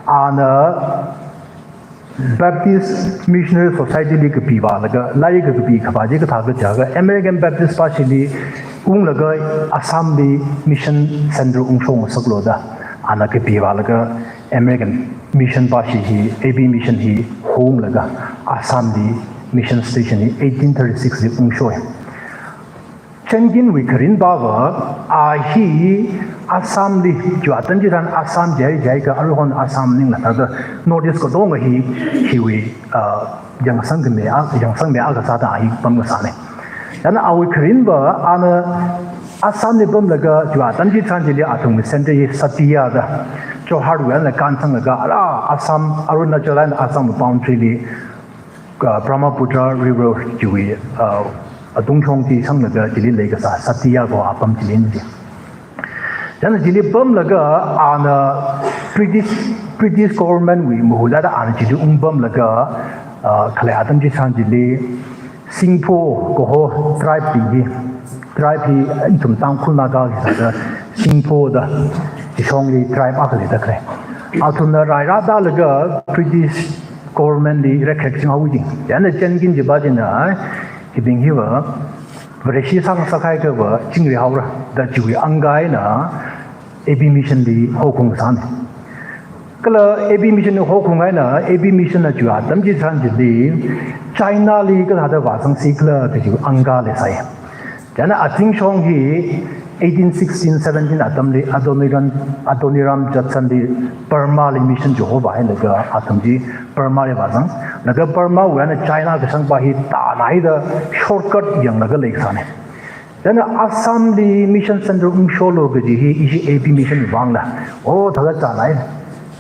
ana Baptist Missionary Society li kapivālaga, lairik kapi khavā chi kathākhala jiakha, American Baptist pāshili unglaga Assam li mission center ungshongasaklu da, ana kapivālaga American mission pāshi hi, A B mission hi hunglaga Assam li mission station hi eighteen thirty-six li ungshowa. Jenkins wui kharinpava, a hi Assam li, chiwui atam chitharan Assam jihai jihaikha, aruihon Assam maningla thāda North East katonga hi, hiwui, ah, yangsangkhami a, yangsangmi akha sāda a hi pamkasāna. Chieina awui kharinpa, ana Assam li pamlaga, chiwui atam chitharan chili athumwui center hi Satiya da, Jorhat wuina kānsanglaga, ara Assam, Arunachal eina Assam boundary li, ah, Brahmaputra River chiwui, ah, atungshong chi sanglaga chili leikasā Satiya kaho apam chili chi. Chieina chili pamlaga ana British, British government wui mahut eina ana chili ungpamlaga, ah, khalei atam chitharan chili Singpho kaho tribe bing hi, tribe hi ithum Tangkhul Naga hi sāda Singpho da, chishongli tribe akha leida khalei. Athumna rai rātālaga British government li rekkharek chinghaowa jing. Chieina Jenkins chipa china, hibing hiva Vareshi sāngasakhaiakhava chingri haora da chiwui angkaina, A B Mission li hokhaung sāna. Kala A B Mission li hokhaung eina, A B Mission na chiwui atam chitharan chili, China li kathāda vāzangsi khala kaji angka leisai. China azingshong hi eighteen sixteen seventeen atamli Adoniram, Adoniram Judson li Burma li mission chi hovāhailaga athum chi Burma li vāzang. Laga Burma wui eina China kasangpa hi tānaida shortcut yanglaga leisāna. China Assam li mission center ungsholu kaji hi ishi A B Mission vangna. O, thāda chānai.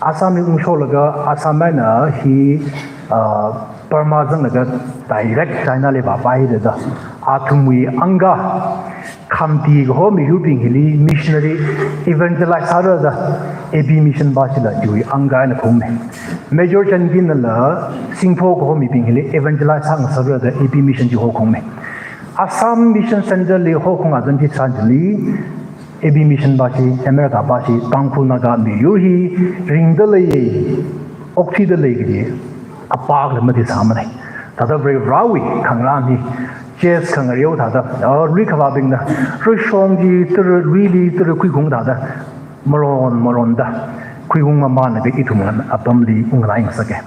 Assam li ungsholaga Assam eina hi, ah, Burma zanglaga direct China li vāpaida. Athumwui angka Khamti kaho miyurbing hili missionary evangelize sārada A B Mission pa chila chiwui angka eina khaungna. Major Chandkin nala Singpho kaho mibing hili evangelize sāngasakra da A B Mission chi hokhaungna. Assam Mission Center li hokhaung atam chitharan chili A B Mission pa chi America pa chi Tangkhul Naga miyur hi ringda lei, okthuida lei kaji apākla matheisāmana. Thāda Varivarāwui khangarān hi chest khangareo thāda, ah, lui khavābingna, ruishong chi tara luili tara khuikhaung thāda, maron maronda khuikhaung mamānlaga ithum apamli ungnaingasaka.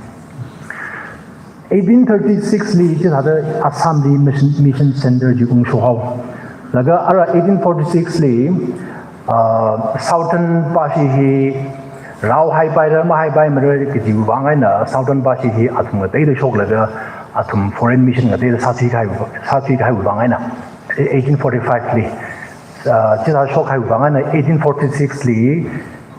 Eighteen thirty-six li chithāda Assam li mission, mission center chi ungshohao. Laga ara eighteen forty-six li, ah, Southern pa chi hi rao haipaira mahaipaimara kajiwui vang eina Southern pa chi hi athum ngateida shoklaga athum foreign mission ngateida sāthui kahai, sāthui kahaiwui vang eina eighteen forty-five li, ah, chithāda shokkahaiwui vang eina eighteen forty-six li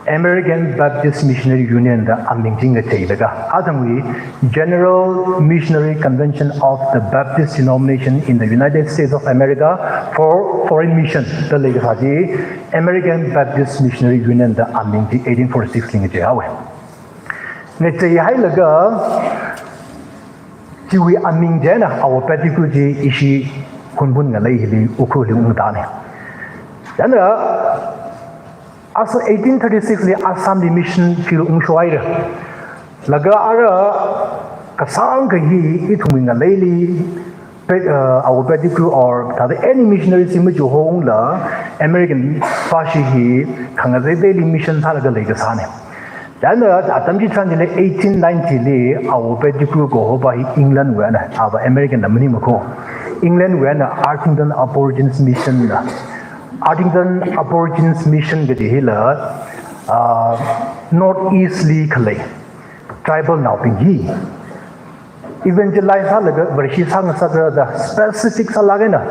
American Baptist Missionary Union da aming chi ngacheilaga, athumwui General Missionary Convention of the Baptist Denomination in the United States of America for Foreign Mission da leikasā chi American Baptist Missionary Union da aming chi eighteen forty-six li ngacheihaowa. Ngacheihailaga chiwui aming china Awo Pettigrew chi ishi Hunphun ngalei hili Ukhrul li ungtāna. China As-, eighteen thirty-six li Assam li mission field ungshohaira. Laga ara kasāngkha hi ithumwui ngaleili Pe-, uh, Awo Pettigrew or thāda any missionary chi machuhongla American pa chi hi khangateiteili mission sālaga leikasāna. China atam chitharan chili eighteen ninety li Awo Pettigrew kaho pa hi England wui eina, apa American na maningmana ko. England wui eina Arthington Aborigines Mission na. Arthington Aborigines Mission kaji hila, ah, North East li khalei tribal naobing hi evangelize sālaga Vareshi sāngasakra da specific sālaga eina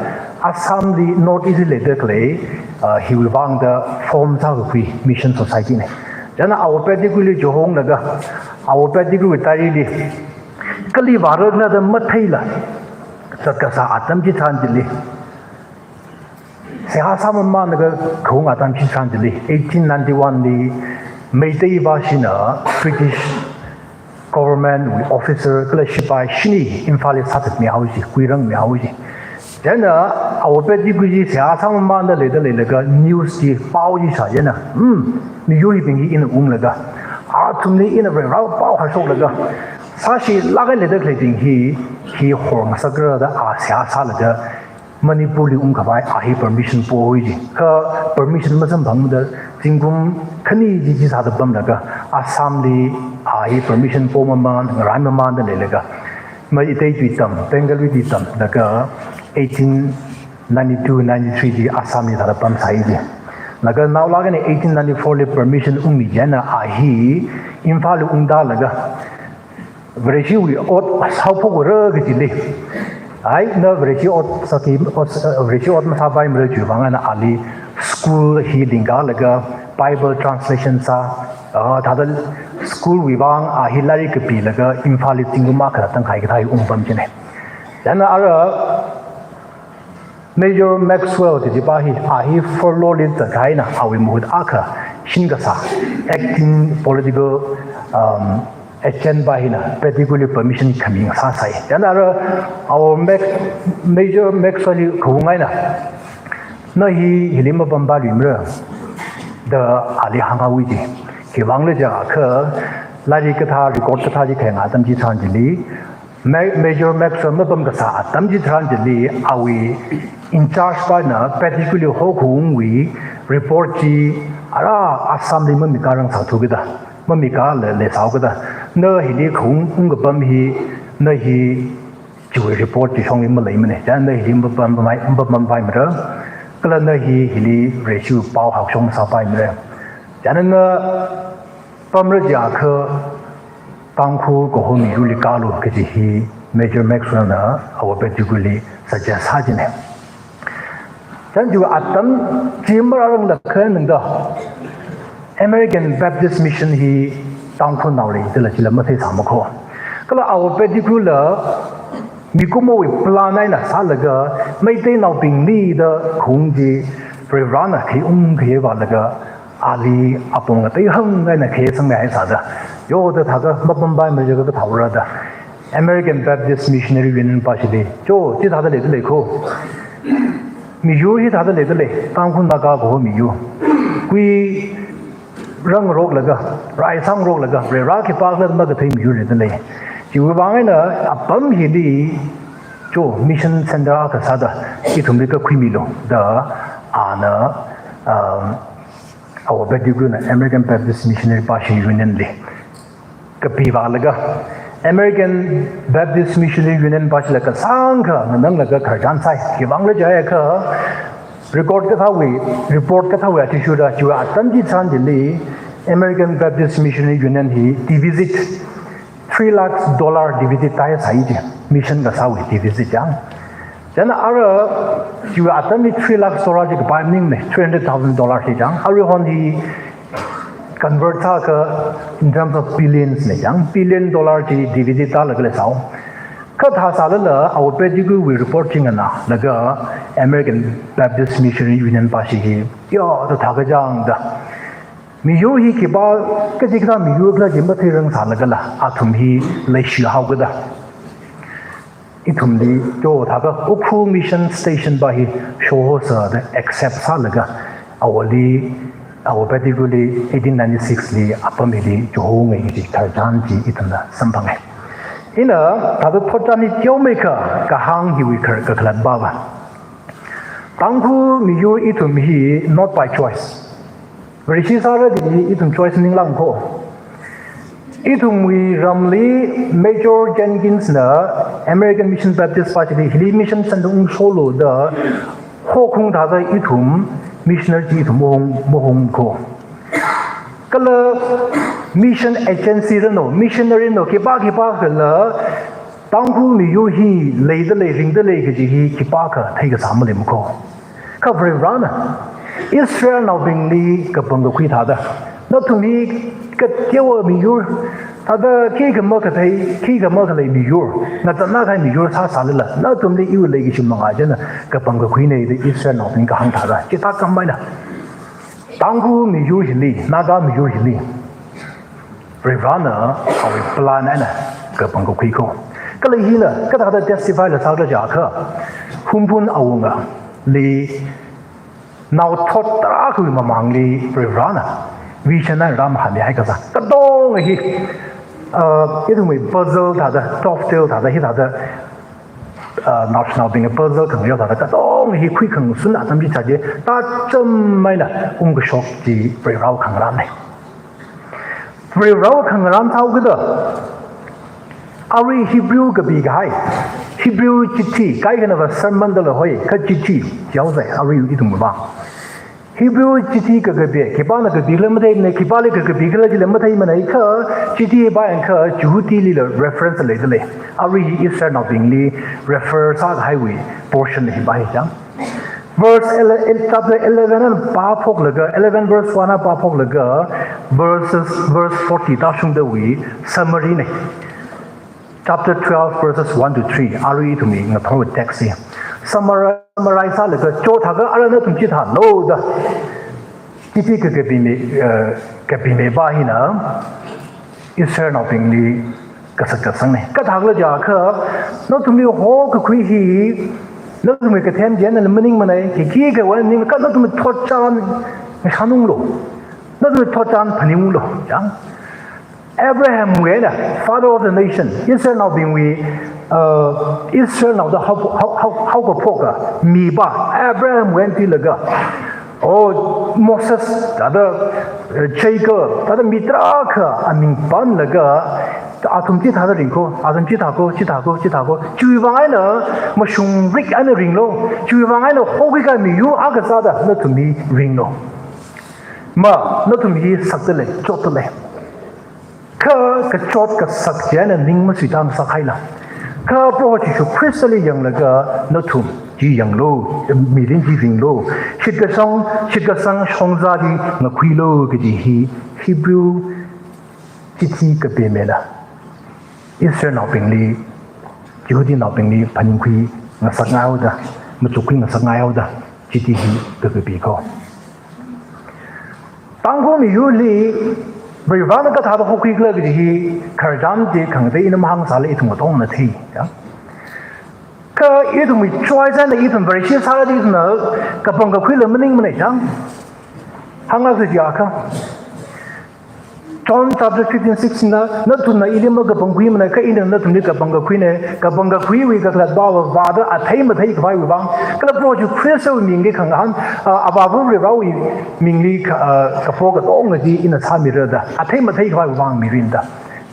Assam li North East li leida khalei, ah, hiwui vang da form sākakhui mission society na. China Awo Pettigrew li chuhonglaga, Awo Pettigrew wui tarili kali vārakhala da matheila zatkasā atam chitharan chili, seihā sāmamānlaga khaung atam chitharan chili, eighteen ninety-one li Meitei pa china British government wui officer kala shipai shini Imphal li sāthatmihaowa chi, kuirangmihaowa chi. China Awo Pettigrew chi seihā sāmamānda leida leilaga news chi pao chi shā china, hmm, miyur hibing hi ina unglaga, athumli ina Varewui pao haishoklaga, sāshilāk eina leida khaleibing hi, hi horngasakra da a seihā sālaga, Manipur li ungkhavai a hi permission pohaowa chi. Kha permission masamphangmada zingkum khani chi chi sāda pamlaga Assam li a hi permission pomamān, ngaraimamānda leilaga Meitei tui tam, Bengali tui tamlaga eighteen ninety-two ninety-three chi Assam li thāda pamsai chi. Laga naolāk eina eighteen ninety-four li permission ungmi china a hi Imphal li ungtālaga Vareshiwui ot sāphokra kajili. Ai, na Vareshi ot sāki, ot, Vareshi ot masāpaimara chiwui vang eina ali school hi lingkalaga Bible translation sā, ah, thāda school wui vang a hi lairik kapilaga Imphal li zingkum akha tangkhai kathā hi ungpam china. China ara Major Maxwell kaji pa hi, a hi furlough li zatkahai eina, awui mahut akha shinkasā, acting political, um, agent pa hina, Pettigrew li permission khami ngasāsai. China ara, Awo Max-, Major Maxwell li khaung eina, na hi hili mapampaluimara, da ali hānghaowa chi. Khiwuivang khala jiakha, lairik kathā, record kathā chi khayang atam chitharan chili, Ma-, Major Maxwell mapamkasā atam chitharan chili awui in charge pana Pettigrew li hokhaungwui report chi ara Assam li mamikā rāngsāthu kida, mamikā le, leisāu kida, na hili khaung ungkapam hi, na hi chiwui report chi shongli maleimana, chieina na hili mapam, mapam, mapampai mara, kala na hi hili reishiwui pao haoshong masāpai mara. Chieina na pamra jiakha Tangkhul kaho miyurli kālu kaji hi Major Maxwell na Awa Pettigrew li suggest sāchina. Chieina chiwui atam chi marāranglakha nangda American Baptist Mission hi Tangkhulnaoli dala chila matheisāma kho. Kala Awa Pettigrew la mikumowui plan eina sālaga Meiteinaobingli da khaung chi Varivarana khi ungkhaye vālaga ali apong ngatei hang eina khi sangmihai sāda. Yo da thākha mapampai majiakha kathaora da American Baptist Missionary Union pāshili, cho, chithāda leidalei kho. Miyur hithāda leidalei, Tangkhul Naga kaho miyur. Kui rangroklaga, raisāngroklaga, Varivara khipākhala makathei miyur leidalei. Chiwui vang eina apam hili, cho, mission center akha sāda, ithumli kakhuimilu da, ana, um, Awa Pettigrew na American Baptist Missionary pāshi Union li kapi vālaga, American Baptist Missionary Union pāshila kasāngkha ngananglaga khararchan sāi. Khiwuivangla jiakha, record kathāwui, report kathāwui athishurda, chiwui atam chitharan chili American Baptist Missionary Union hi deficit, three lakhs dollar deficit tāhaisai chi, mission kasāwui deficit chang. Chieina ara, chiwui atamli three lakhs dollar chi kapai maningmana, three hundred thousand dollar chi chang. Aruihon hi convert sākha in terms of billions na chang, billion dollar chi deficit tālaga leisāu. Kha thāsālala, Awa Pettigrew wui report chi nganālaga American Baptist Missionary Union pāshi hi, yo, da thākha chang da. Miyur hi khipā, kachikathā miyur khala chi matheirang sālagala, athum hi leishihao kida. Ithumli, cho, thākha Ukhrul Mission Station pā hi shoho sāda accept sālaga, Awali, Awa Pettigrew li eighteen ninety-six li apam hili chihoungai kaji khararchan chi ithumna samphangai. Ina, thāda thotchan hi teomeikha, kahāng hiwui khar kakhalat pāva. Tangkhul miyur ithum hi not by choice. Vareshi sāra kaji ithum choice maningla kho. Ithumwui ramli Major Jenkins na American Mission Baptist pāshili hili mission center ungsholu da hokhung thāda ithum missionary chi ithum mahong, mahong kho. Kala mission agency rano, missionary rano, khipā khipākhala Tangkhul miyur hi leidalei, ringdalei kaji hi khipākha theikasā maleima kho. Kha Varivarana Israelnaobingli kapangkakhui thāda, nathum hi kateowa miyur, thāda khikha makathei, khikha makhalei miyur, ngazanna kahai miyur sāsālala, nathumli iwui leikashi mangā china kapangkakhuina da Israelnaobing kahāng thāda, chithā kamaila Tangkhul miyur hili, Naga miyur hili, Varivarana awui plan eina kapangkakhui kho. Kala hina kathāda testify la sāra jiakha, Hungpung awungali naothot tarākhawui mamangli Varivarana vision eina rāmahānmihai kasā. Katonga hi, uh, ithumwui puzzle thāda, dovetail thāda, hithāda, uh, naoshinaobingwui puzzle khangareo thāda, katonga hi khuikhangasun atam chithāda, tacham eina ungkashok chi Varivarawui khangarānna. Varivarawui khangarān thāo kida, arui Hebrew kapi kahai, Hebrew chithi, kaikhanava sermon dala hoi, kha chithi, jihaosai, arui ithumva. Hebrew chithi kakapi, khipāna kapikhala matheimana, khipāli kakapi khala chila matheimana, kha chithi pāyangkha Jihudilila reference leidalei. Arui Israelnaobingli refer sākahaiwui portion hi pā hi chang. Verse ele-, el-, chapter eleven eina pāphoklaga, eleven verse one eina pāphoklaga, verses, verse forty tāshungdawui summary na. Chapter twelve, verses one to three, arui ithumwui ngathor text hi. Summari-, summarize sālaga, cho thākha ara nathum chithālu da. Chithi kakapimi, eh, kapimi pā hina, Israelnaobingli kasā kasāngna. Kathākhala jiakha, nathumwui hokakhui hi, nathumwui kathem china maningmana, khikhi kawui maning, kha nathumwui thotchan ngashanunglu. Nathumwui thotchan phaningunglu. Yang, Abrahamwui eina, father of the nation, Israelnaobingwui, uh, Israelnao da hao, hao, hao, haokaphoka mipā, Abrahamwui eina pilaga, Oh, Moses, thāda, eh, Jacob, thāda mi tarākha aming pamlaga, athum chithāda ringko, athum chithāko, chithāko, chithāko. Chiwui vang eina mashungrik eina ringlu. Chiwui vang eina hokhui kahai miyur akha sāda nathum hi ringlu. Ma, nathum hi sakta lei, chotta lei. Kha kachot kasak chieina ning masuita ngasakhaila. Kha Proho Jishu Khristali yanglaga nathum chi yanglu, mirin chi ringlu. Shitkasang, shitkasang shongza chi ngakhuilu kaji hi Hebrew chithi kapemela. Israelnaobingli, Jihudinaobingli phaningkhui ngasakngai haoda, machukkhui ngasakngai haoda, chithi hi kakapiko. Tangkhul miyurli, Varivarana kathāda hokhuikhala kaji hi, khararchan chi khangatei ina mahāngsāla ithum katongana thei, ya. Kha ithumwui choice eina ithum Vareshi sālala ithumna kapangkakhuila maningmana, ya. Hānglāksa jiakha. John chapter fifteen six na, nathumna ili makapangkhuimana, kha ina nathumli kapangkakhuina, kapangkakhuiwui kakhalatva va vāda athei matheikhavaiwui vang, kala Proho Jishu Khristawui mingli khangahān, ah, Avāva Varivarawui mingli kha, ah, kapo katonga chi ina sāmira da, athei matheikhavaiwui vang mirin da.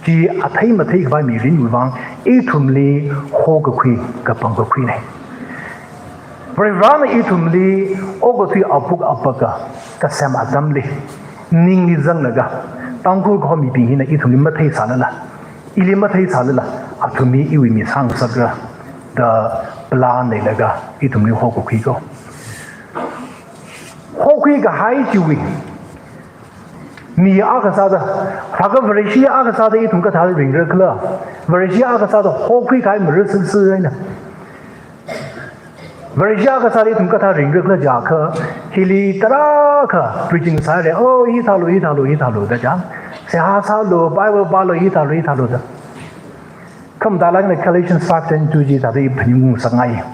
Chi athei matheikhavai mirinwui vang, ithumli hokakhui, kapangkakhuina. Varivarana ithumli okathui apuk apaka kasem atamli, ningli zanglaga, Tangkhul kaho mibing hina ithumli matheisālala, ili matheisālala, athum hi iwui mi sāngasakra da plan leilaga, ithumli hokakhuiko. Hokhui kahai chiwui mi akha sāda, thākha Vareshi akha sāda ithum kathā ringrakhala, Vareshi akha sāda hokhui kahai mara sisi eina. Vareshi akha sāda ithum kathā ringrakhala jiakha, hili tarākha preaching sāra, oh, hithālu, hithālu, hithālu da chang. Seihā sālu, Bible pālu, hithālu, hithālu da. Kha mathālāk eina Galatians five ten two chi thāda i phaningung ngasakngai.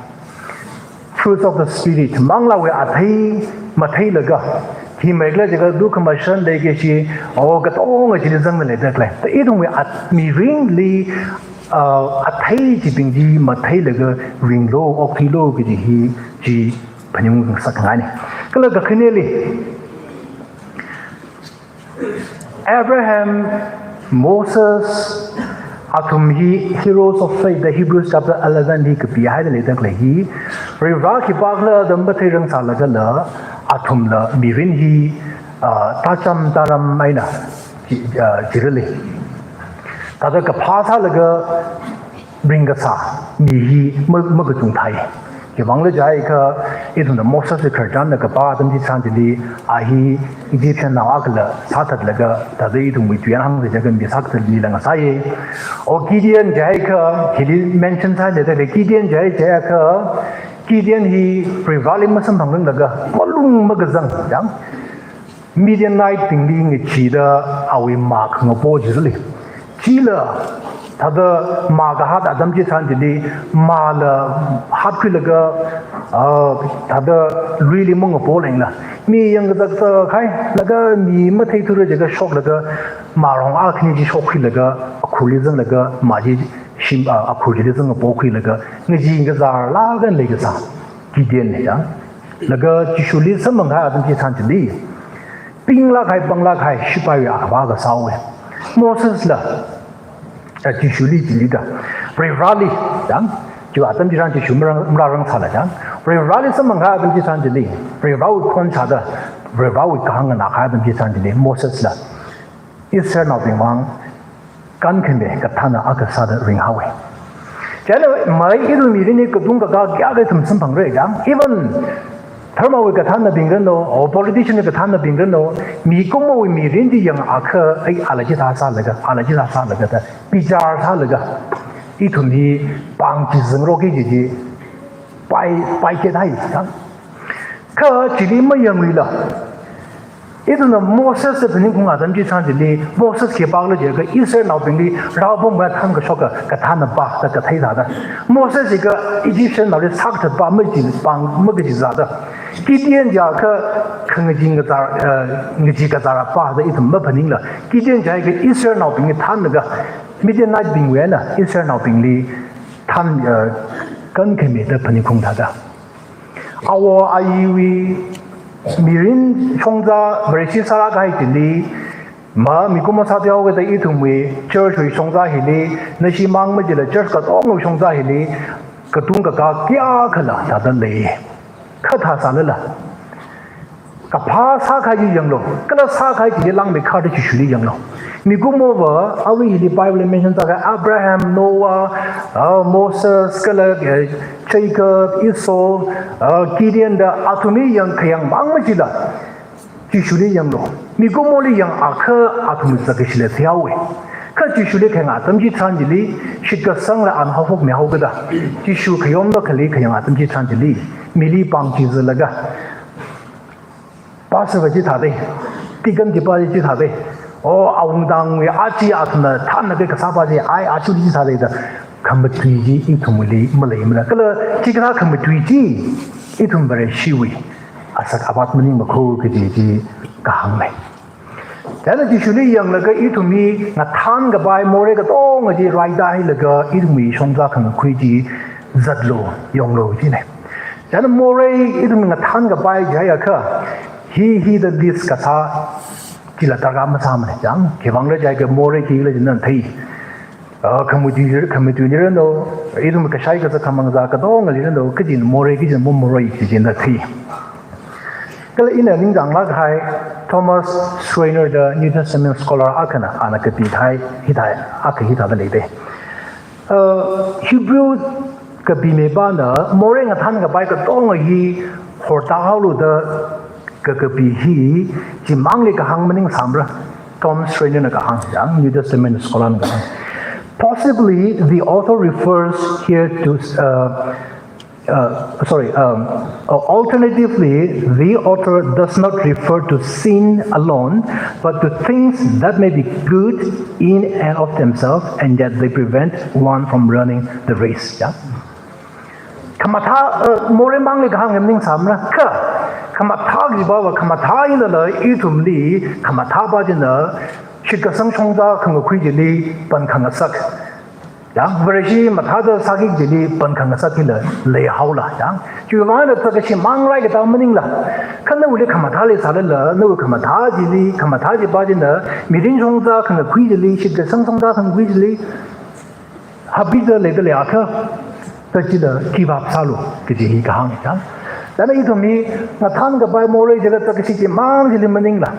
Fruits of the Spirit, manglāwui athei matheilaga, hi maikhala jiakha dukha mashan leikashi, oh, katonga chili zangda leida khalei. Thāda ithumwui at-, mirinli, ah, athei chibing chi matheilaga ringlu, okthuilu kaji hi chi phaningung ngasakngaina. Kala kakhaneli, Abraham, Moses, athum hi heroes of faith, the Hebrews chapter eleven li kapihaida leida khalei hi, Varivara khipākhala da matheirangsālagala, athumla mirin hi, ah, tacham taram eina, chi-, ah, chirali. Thāda kaphā sālaga, ringkasā mi hi ma-, makachungthei. Khiwuivangkhala jiakha, ithumna Moseswui khararchanna kapā atam chitharan chili, a hi Egyptian nao akhala sāthatlaga, thāda ithumwui tuiyan hāngsa jiakha mi sākathat mila ngasāya. O Gideon jiakha, hili mention sāya thāda Gideon jiakha, Gideon hi Varivarali masamphangranglakha, malung makazang, yang. Midianite bingli ngacheeda awui mā khangapo chili. Chila, thāda mā kahat atam chitharan chili, māla hatkhuilaga, ah, thāda luili mangapo lengla. Mi yangkazak zakhai, laga mi matheithura jiakha shoklaga, mārong akhani chi shokkhuilaga, akhurli zanglaga, mā chi shim, ah, akhur chili zangngapo khuilaga, ngachee ngazarlaga leikasā. Gideon na ya. Laga Jishuli samphang kahai atam chitharan chili. Pinglāk kahai, panglāk kahai, shipaiwui akhavā kasā haowa. Mosesla, a, Jishuli chili da. Varivarali, yang, chi atam chitharan Jishu marāng, marārangsāla, yang. Varivarali samphang kahai atam chitharan chili. Varivarawui khon sāda, Varivarawui kahāng nganā kahai atam chitharan chili. Mosesla Israelnaobing vang kankhami kathānna akha sāda ringhaowa. Chieina mai ithum mirinli katung kakā kayākha ithum samphangra yang. Even dharmawui kathānnabing ranu, or politicianwui kathānnabing ranu, mikumowui mirin chi yangakha, ai, ala chithā sālaga, ala chithā sālaga da, bichar sālaga, ithum hi pāng chi zangrokki kaji chi, pai, pai kethai, yang. Kha chili mayangluila. Ithumna Mosesli phaningkahai atam chitharan chili, Moses khipākhala jiakha Israelnaobingli rāpam kathan kashoka, kathānna pā, da kathei thāda. Moses jiakha Egyptiannaoli sākathat pā, maji pāng, makaji zāda. Gideon jiakha khangachee ngazar, eh, ngachee kazar pā da ithum maphaningla. Gideon jiakha Israelnaobingli thanlaga, Midianitebingwui eina Israelnaobingli than, eh, kankhami da phaningkahai thāda. Awo ayiwui, Mirin shongza Vareshi sāra kahai chili, ma mikumo sāthuihaokida ithumwui church wui shongza hili, nashimang majila church katongawui shongza hili, katung kakā kayākhala thāda lei. Kha thāsālala, kaphā sākahai chi yanglu, kala sākahai chili langmeikharda Jishuli yanglu. Mikumova, awui hili Bible mention sākahai Abraham, Noah, ah, Moses, kala, eh, Jacob, Esau, ah, Gideon da athumli yangkhayang mang majila, Jishuli yanglu. Mikumoli yangakha athum zakashila thiawe. Kha Jishuli khayang atam chitharan chili, shitkasangla ana haophokmihaokida, Jishu khayom makhali khayang atam chitharan chili, mili pāng chizalaga, pastor va chithāde, deacon chipa chithāde, o, awungdangwui achi athumna thānna be kasāpa chi, ai, achi chithāde da, khamatui chi ithumli maleimana. Kala chikathā khamatui chi ithum Vareshiwui asak avat maningmakho kaji chi kahāngne. Chieina Jishuli yanglaga ithumwui ngathānkapai morei katonga chi raidahailaga ithumwui shongza khangakhui chi zatlu, yonglu jine. Chieina morei ithum ngathānkapai jiakha, hi hithāda list kasā chila darkar masāmane chang. Khivangla jiakha morei khikhala chi nana thei. Ah, khamatui, khamatuili rānu, ithum kashai kazā khamang kazā katongali rānu, kajina morei, kajina mamorei, kajina thei. Kala ina ningchānglāk kahai Thomas Schreiner da New Testament scholar akhana, ana kapikahai hithā, akha hithāda leide. Uh, Hebrew kapimipana morei ngathānkapai katonga hi hortāhaolu da kakapi hi chimangli kahāng maningsāmara. Thomas Schreiner na kahāng, yang New Testament scholar na kahāng. Possibly the author refers here to, uh, uh, sorry, um, uh, alternatively, the author does not refer to sin alone, but to things that may be good in and of themselves, and yet they prevent one from running the race. Yeah? Khamathā, uh, morei mangli kahāng maningsāmara, kha khamathā kajipava, khamathā hinala ithumli, khamathāpa china shitkasang shongza khangakhui chili pankhangasak. Ya, Vareshi mathāda sāki chili pankhangasak hila leihaola, ya. Chiwuivang eina zakkashi mang raikatā maningla. Kha nawuili khamathā leisālala, nawui khamathā chili, khamathā chipa china, mirin shongza khangakhui chili, shitkasang shongza khangakhui chili, hapida leida leiakha, da chila give up sālu, kaji hi kahāng, ya. Chieina ithum hi ngathānkapai morei jiakha zakkashi chimang chili maningla,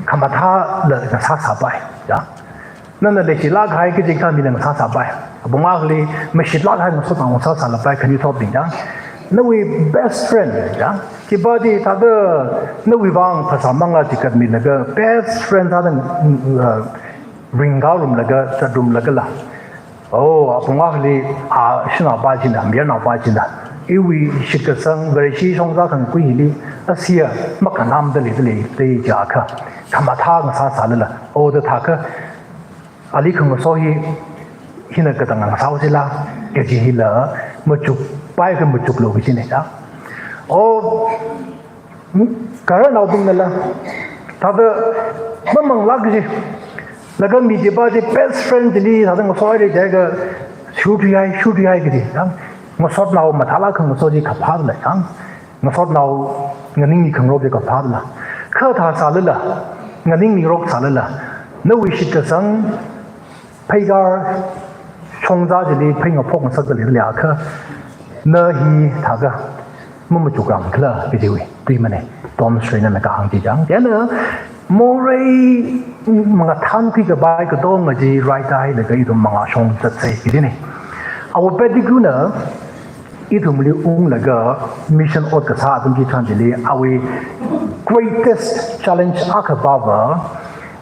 khamathāla ngasāsāpai, ya. Nana leishilāk kahai kachikathā mina ngasāsāpai. Apong akhali mashitlāk kahai ngasotnao ngasāsālapai, khanuithotbing, ya. Nawui best friend, ya. Chipa chi thāda nawui vang phasā mangla chikatmilaga best friend thāda, mm, uh, ringngarumlaga, zatrumlagala. Oh, apong akhali, a, shanaopa china, mayarnaopa china, iwui shitkasang, Vareshi shongza khangakhui hili, asia, makhanamda leida lei, da jiakha, khamathā ngasāsālala, oh, da thākha, ali khangaso hi, hina katang ngasāhaosila, kaji hila, machukpai akha machuklu kajine, ya. Oh, Hmm? Kararnaobingnala, thāda mamanglāk kaji. Laga mi chipa chi best friend chili thāda ngasohaira jiakha, shurthuihai, shurthuihai kaji, ya. Ngasotnao mathālāk khangaso chi kaphāla, ya. Ngasotnao nganingmi khangarok chi kaphāla. Kha thāsālala, nganingmiroksālala, nawui shitkasang, pheikar shongza chili pheingaphok ngasakda leiakha, na hi thākha, mamachukranglā kajiwui tuimane, Thomas Schreiner na kahāng chi chang. Chieina, morei mangathānkhui kapai katonga chi raidahailaga ithum mangāshong zatsei kajine. Our Pettigrew na, ithumli unglaga mission ot kasā atam chitharan chili, awui greatest challenge akhapava,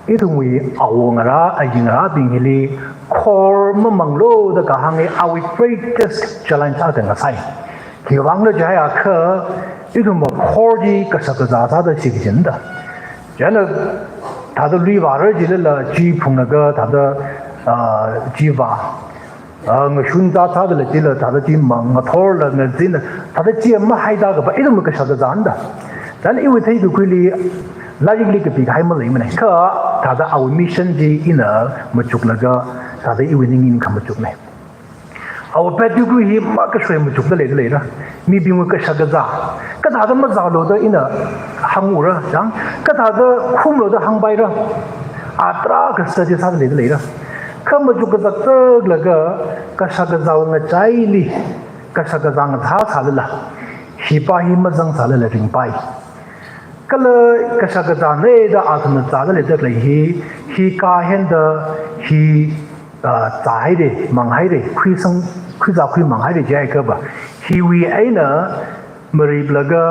ithumwui awo ngarā, ayi ngarābing hili, khor mamanglu da kahāng hi awui greatest challenge akha ngasai. Khiwuivangla jiakha, ithum khor chi kashak kazā sāda shikachinda. Chieina, thāda lui vāra jilala, chi phunglaga, thāda, ah, chi vā. Ah, ngashun zā zāda lei chila, thāda chi mang, ngathorla, ngazin, thāda chi mahaida kapa, ithum kashak kazānda. Chieina iwui theikakhuili, lairikli kapikahai maleimane. Kha, thāda awui mission chi ina machuklaga, thāda iwui ningin khamachukne. Awui pedigree hi makashoi machukda leida leira. Mibingwui kashak kazā. Kathāda mazālu da ina hāngra, chang. Kathāda khumlu da hāngpaira. A tarākha study sāda leida leira. Kha machuk kazak zaklaga, kashak kazāwui ngachaili, kashak kazā ngathā sālala, hipa hi mazangsalala ringpai. Kala kashak kazāna da athumna zāda leida khalei hi, hi kahenda, hi, ah, zāhaira, manghaira, khuisang, khuizā khuimanghaira jiakha va, hiwui eina mariplaga,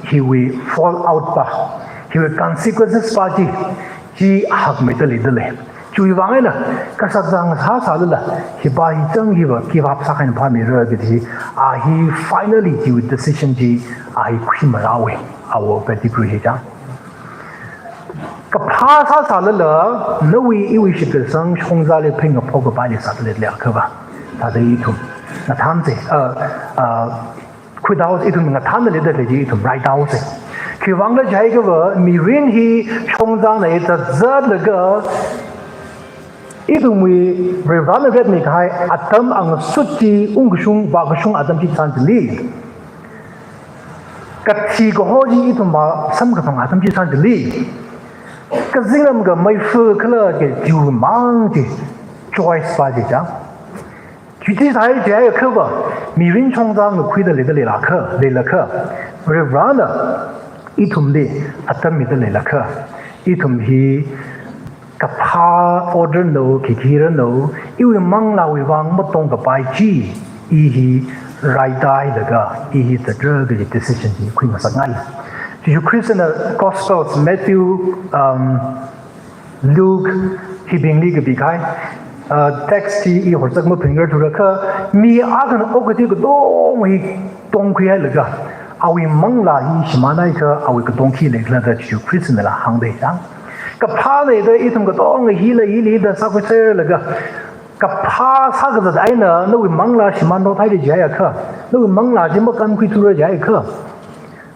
hiwui fallout pa, hiwui consequences pa chi, chi hakmeida leida lei. Chiwui vang eina, kashak kazā ngathā sālala, hipa hi chang hiva give up sākhaina phāmeira kaji, a hi finally chiwui decision chi, a hi khuimarāhaowa, awui pedigree hi chang. Kaphā sāsālala, nawui iwui shitkasang shongzāli phengkaphok kapaili sāda leida leiakha va, thāda ithum ngathāmsa, ah, ah, khuitāhaosa, ithum ngathāmda leida khalei chi ithum raithaosa. Khiwuivangkhala jiakha va, mirin hi shongzāna zatzatlaga, ithumwui Varivarana ret mikahai atam angasut chi ungkashung, vākashung atam chitharan chili, kathi kaho chi ithum vāsamkaphang atam chitharan chili, kazingram ka meifa khala kajiwui mang chi choice pa chi chang. Chi chi sāhai jiakha va, mirin shongzā ngakhuida leida leilakha, leilakha, Varivarana ithumli atam mida leilakha, ithum hi kaphā order no, khikhi rano, iwui manglāwui vang matongkapai chi, i hi raitailaga, i hi zatra kaji decision hi khuingasakngai. Jishu Khristana Gospels, Matthew, um, Luke, hibingli kapikahai, uh, text chi i horzak maphingra thulakha, mi akhana okathui katonga hi tongkhuihailaga, awui manglā hi shimānhaiakha, awui katong khi leikhala da Jishu Khristana la hāngda chang. Kaphāna da ithum katonga hila hili da sākhuiserlaga, kaphā sākazat eina nawui manglā shimānhaothai jiakha, nawui manglā chi makankhuithura jiakha,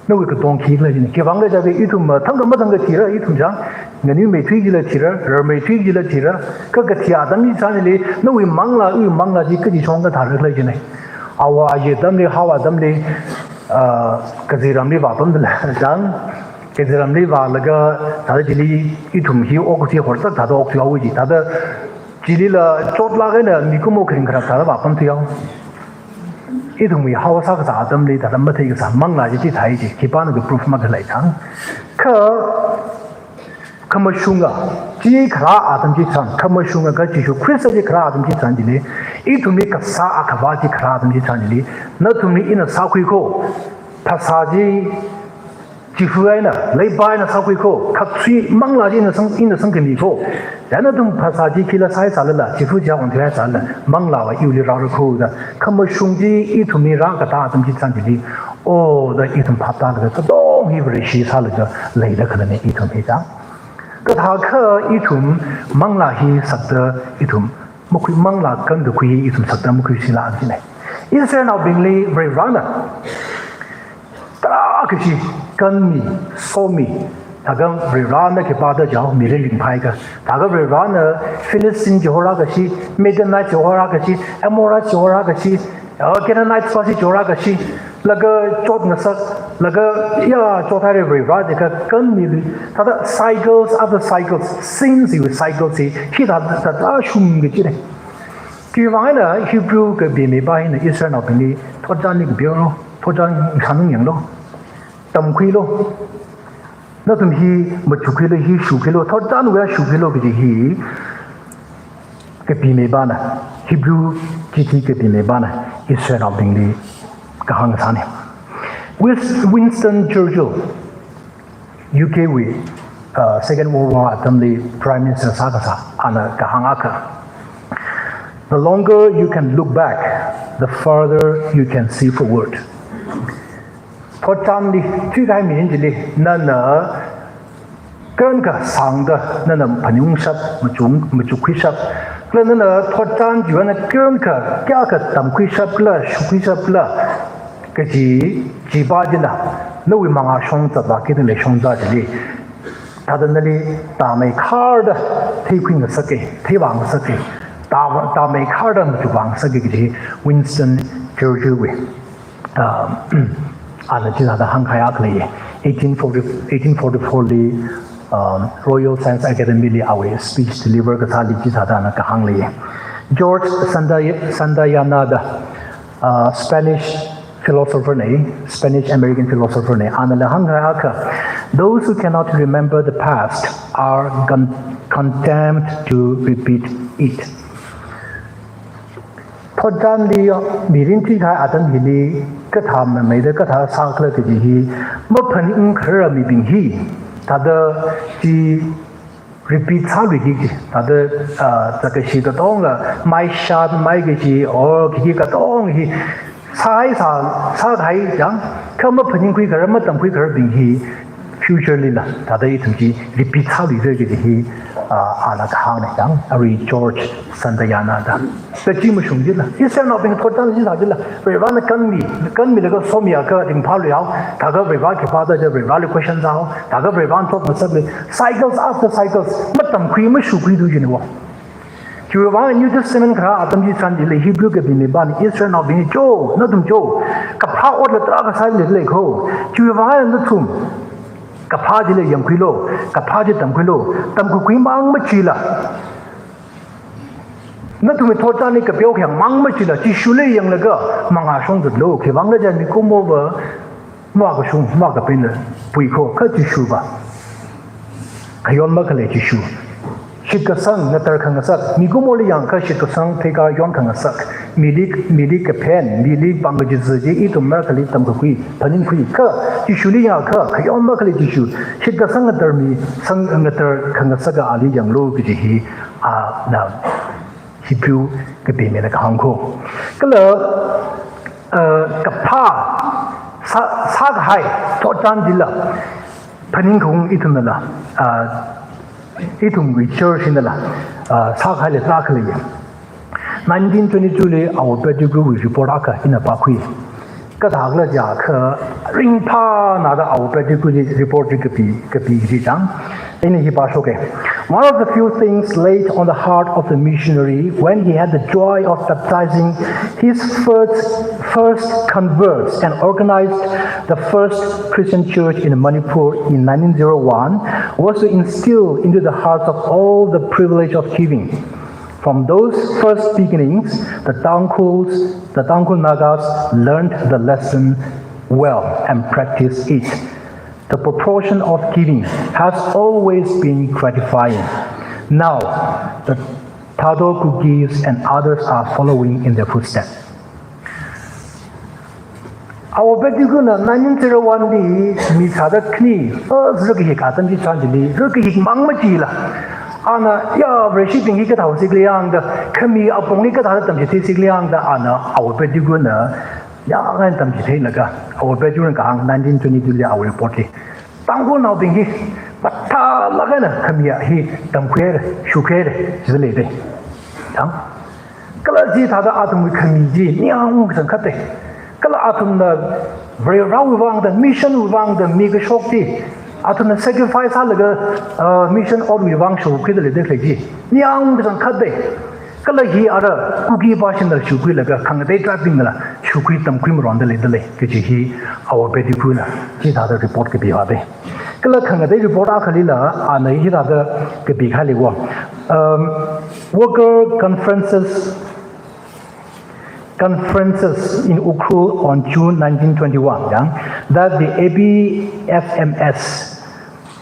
nawui katong khikhala jina. Khiwuivangkhala jiakha ithum, uh, thangkha mathangkha thira, ithum chang, nganuimeithui chila thira, rarmeithui chila thira, kha kathi atam chitharan chili, nawui manglā, iwui manglā chi kachi shongkha tharakhala jina. Ava ayi atamli, haowa atamli, uh, kaziramli vāpamda lei chang, kaziramli vālaga, thāda chili ithum hi okathui horzak thāda okthuihaowa ji, thāda chilila chotlāk eina mikumo kharing kharak thāda vāpamthuihao. Ithumwui haowa sākasā atamli thāda matheikasā manglā chi chithai ji, khipānakha proof makhalei chang. Kha, khamashunga, chi kharā atam chitharan, khamashunga kha Jishu Khrista chi kharā atam chitharan chili, ithumli kasā akhavā chi kharā atam chitharan chili, nathumli ina sākhui kho, phasā chi chifa eina, leipa eina sākhui kho, khaksui manglā chi ina sang, ina sangkhami kho. Chieina nathum phasā chi khila sāhaisālala, chifa chi āwon thuihaisālala, manglāva iwuili rāra kho da, khamashung chi ithumli rākatā atam chitharan chili, o da ithum phaptālaga, katong hi Vareshi sālaga, leida khalana ithum hi chang. Kathākha ithum manglā hi sakta ithum makhui, manglā kankakhui hi ithum sakta makhuisila jina. Israelnaobingli Varivarana tarākha chi kanmi, somi, thākha Varivarana khipāda jihaowa mirin ringphaiakha, thākha Varivarana Philistine chi horākashi, Midianite chi horākashi, Amorite chi horākashi, uh, Canaanite pa chi horākashi, laga chotngasak, laga ya chothaira Varivara jiakha kanmili, thāda cycles after cycles, sins iwui cycles hi, hithāda thāda shumkaji lei. Khiwuivang eina Hebrew kapimipa hina Israelnaobingli thotchanli kapihaolu, thotchan khanung yanglu, tamkhuilu. Nathum hi machukkhuilu, hi shukkhuilu, thotchanwui eina shukkhuilu kaji hi kapimipana, Hebrew chithi kapimipana Israelnaobingli kahāng sāna. Wis-, Winston Churchill, U K wui, uh, Second World War atamli Prime Minister sākasā, ana kahāng akha, "The longer you can look back, the farther you can see forward." Thotchanli thuikahai mirin chili, nana karankha sāngda, nana phaningungshap, machung, machukkhuishap, kala nana thotchan chiwui eina karankha, kayākha tamkhuishap kala, shukkhuishap kala, kaji, chipa china, nawui mangā shongzat vākida lei shongzā chili, thāda nali tāmeikharda theikhui ngasaka, theivā ngasaka, ta, ta mei kharda machukvāngasakki kaji Winston Churchill wui, um, ana chithāda hāngkahai akha lei. Eighteen forty, eighteen forty-four li, um, Royal Science Academy li awui speech deliver kasāli chithāda ana kahāng lei. George Santay-, Santayana da, uh, Spanish philosopher nei, Spanish American philosopher nei, anala hāngkahai akha, "Those who cannot remember the past are con-, condemned to repeat it." Thotchanli mirin thuikahai atam hili kathā mameida kathā sākhala kaji hi maphaningkharar mibing hi thāda chi repeat sāluiki kaji, thāda, ah, thākashi katonga, mai shat, mai kashi, or khikhi katonga hi sāhai sā, sāhai chang, kha maphaningkhuikharar, matamkhuikhararbing hi future lila thāda ithum chi repeat sāluira kaji hi, ah, ana kahāng nei chang, arui George Santayana da. Kachi mashung jila, Israelnaobing thotchan jila jila, Varena kanmi, kanmilaga somiakha ringphāluihao, thākha Varena khipā da ja Vareli question sāhao, thākha Varena thot masāli, cycles after cycles, matamkhui mashukhui du jiniwo. Chiwuivang New Testament kharā atam chitharan jili Hebrew kapi mipāna Israelnaobing cho, nathum cho, kaphā otla tarākha sāli lei kho. Chiwuivang nathum kaphā chili yangkhuilo, kaphā chi tamkhuilo, tamkakhui mang machila. Nathumwui thotchanli kapeo khayang mang machila, Jishuli yanglaga mangā shongzatlo, khiwuivang kaja mikumova, mavākashung, mavākapinla pui kho, kha Jishuva khayon makhalei Jishu. Shitkasang, ngatar khangasak, mikumoli yangakha shitkasang, theikar yon khangasak, mili, mili kaphen, mili pāng kachizi chi ithum marākhali tamkakhui, phaningkhui, kha Jishuli yangakha khayon makhalei Jishu, shitkasang ngatar mi, sang ngatar khangasaka ali yanglo kaji hi, ana Hebrew kapi mina kahāng kho. Kala, uh, kaphā sā, sākahai thotchan chila phaningkhaung ithumnala, uh, ithumwui church nala, uh, sākahaila tarākha lei. Nineteen twenty-two li Howard Pettigrew wui report akha ina pākhui. Kathākhala jiakha ringphāna da Howard Pettigrew wui report chi kapi, kapi chi chang. Ina hi pāshoka. One of the few things laid on the heart of the missionary when he had the joy of baptizing his first, first converts and organized the first Christian church in Manipur in nineteen oh one was to instill into the hearts of all the privilege of giving. From those first beginnings, the Tangkhuls, the Tangkhul Nagas learned the lesson well and practiced it. The proportion of giving has always been gratifying. Now, the Thado Kuki and others are following in their footsteps. Howard Pettigrew na nineteen oh one li mi thāda khani, uh, rākahik atam chitharan chili, rākahik mang machila. Ana, ya, Vareshibing hi kathā sāsi khala yangda, khami apongli kathāda tamchitheisi khala yangda, ana Howard Pettigrew na, ya, ngan tamchitheilaga, Howard Pettigrew na kahāng nineteen twenty-two li awui report li. Tangkhulnaobing hi, mathālāk eina khami hi tamkhuihaira, shukhuihaira, jida leida. Chang. Kala chithāda athumwui khami chi ningyāng kachangkhat da. Kala athumna Varewui vangda, mission wui vangda mikashok chi, athumna sacrifice sālaga, uh, mission otwui vang shokhuida leida khalei chi ningyāng kachangkhat da. Kala hi ara Kuki pāshina shukhuilaga khangatei tribe bingla shukhui tamkhui maronda leida lei kaji hi Howard Pettigrew na chithāda report kapi haoda. Kala khangatei report akhalila, ana hithāda kapikahai leiwo. Um, worker conferences, conferences in Ukhrul on June nineteen twenty-one, ya, that the A B F M S,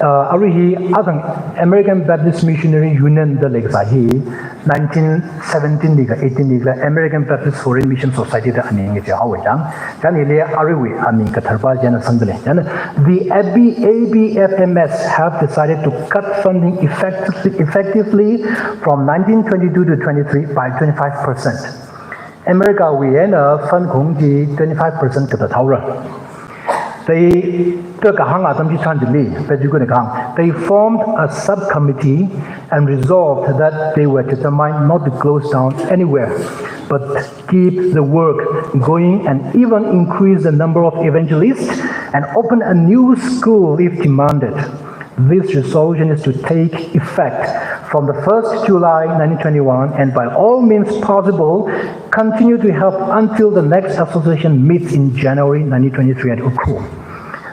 uh, arui hi athang American Baptist Missionary Union da leikasā hi, nineteen seventeen li kala eighteen li kala American Baptist Foreign Mission Society da aming chi haowa chang. Chang hili aruiwui aming kathar pā china sangda lei. Chang, the A B, A B F M S have decided to cut funding effectively, effectively from nineteen twenty-two to twenty-three by twenty-five percent. America wui eina fund khaung chi twenty-five percent katat haora. They, thāda kahāng atam chitharan chili, Pettigrew na kahāng, they formed a subcommittee and resolved that they were determined not to close down anywhere, but keep the work going and even increase the number of evangelists and open a new school if demanded. This resolution is to take effect from the first July nineteen twenty-one, and by all means possible, continue to help until the next association meets in January nineteen twenty-three at Ukhrul.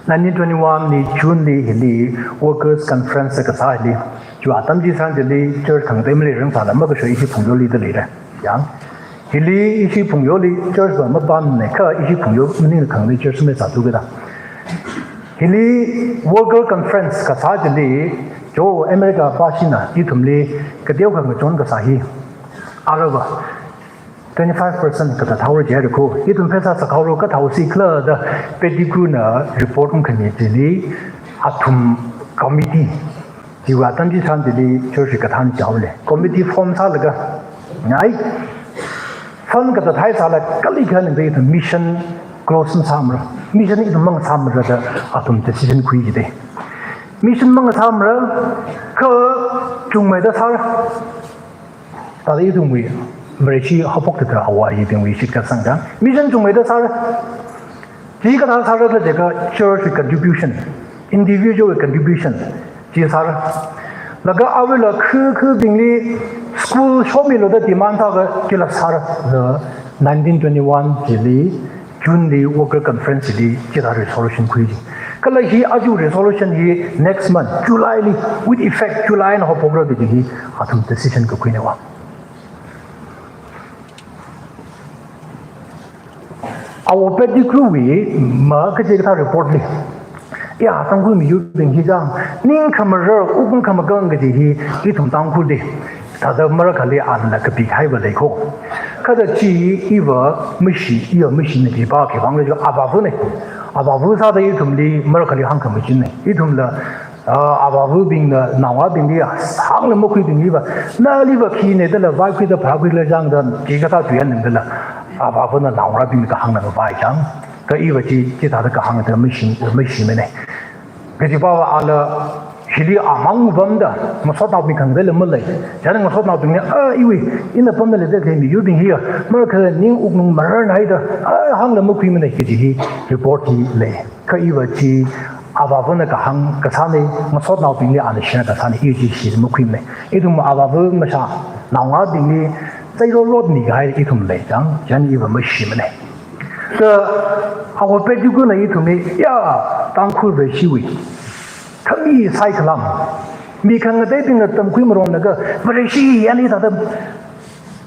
Nineteen twenty-one li June li hili Workers' Conference kasā hili, chiwui atam chitharan chili church khangatei maleirang sāla makashoi ishi Phungyoli da leira. Yang, hili ishi Phungyoli church va mapamna kha ishi Phungyo maningla khangatei church masāthu kida. Hili Worker Conference kasā chili, jo America pāshina ithumli kateokha ngachon kasā hi, aruiva twenty-five percent katathaora jihaira ko. Ithum pheisā sākhaora kathāsi khala da Pettigrew na report ungkhami chili, athum committee, chiwui atam chitharan chili church kathān chaole. Committee form sālaga, ngai, fund katathai sāla kali khaningda ithum mission close masāmara. Mission ithum mangasāmara da athum decision khuiki de. Mission mangasāmara, kha chungmeida sāra. Thāda ithumwui Vareshi haophok thāda awui ithumwui shitkasang da mission chungmeida sāra. Chi kathā sāra da jiakha church contribution, individual contribution chi sāra. Laga awuila khu khubingli school shomilu da demand sāga chila sāra. The nineteen twenty-one chili, June li Worker Conference li chithāda resolution khuiki. Kala hi aja resolution hi next month, July li, with effect July na haophokra kaji hi athum decision kakhuina va. Awo Pettigrew wui makaji kathā report li, ya, Tangkhul miyurbing hi chang, ning khamarar, wuklung khamakāng kaji hi, ithum Tangkhulli thāda marakhali ana kapikahaiva lei ko. Kha da chi iva mashi, iya mashi na jiva khivang le jo avāvana. Avāva sāda ithumli marakhali hāngkhamachinna. Ithumla, ah, avāvabingna naongarābingli ya, hāngla makhuibing iva, nali va khina dala, vai khuida pharā khuila chang da, chi kathā tuiya ningdala, avāvana naongarābingli kahāngna vai chang. Kha iva chi, chithāda kahāngda mashi, mashimana. Kajiva va ala, hili amang pamda, ngasotnaobing khangateila malei. Chieina ngasotnaobingna, ah, iwui, ina pamda leida khalei miyurbing hiya, marakha ning wuklung mararnaida, ah, hāngla makhuimana kaji hi report hi lei. Kha iva chi, avāvana kahāng kasāna, ngasotnaobingli ana shina kasāna, iva chi shida makhuimana. Ithum avāva mashā, naongarābingli, tsairorot mikahai ithum lei chang, chieina iva mashimana. Kha awo Pettigrew na ithumli, ya, Tangkhul Vareshiwui khami saikhalam, mi khangateibingna tamkhui maronglaga, Vareshi yani thāda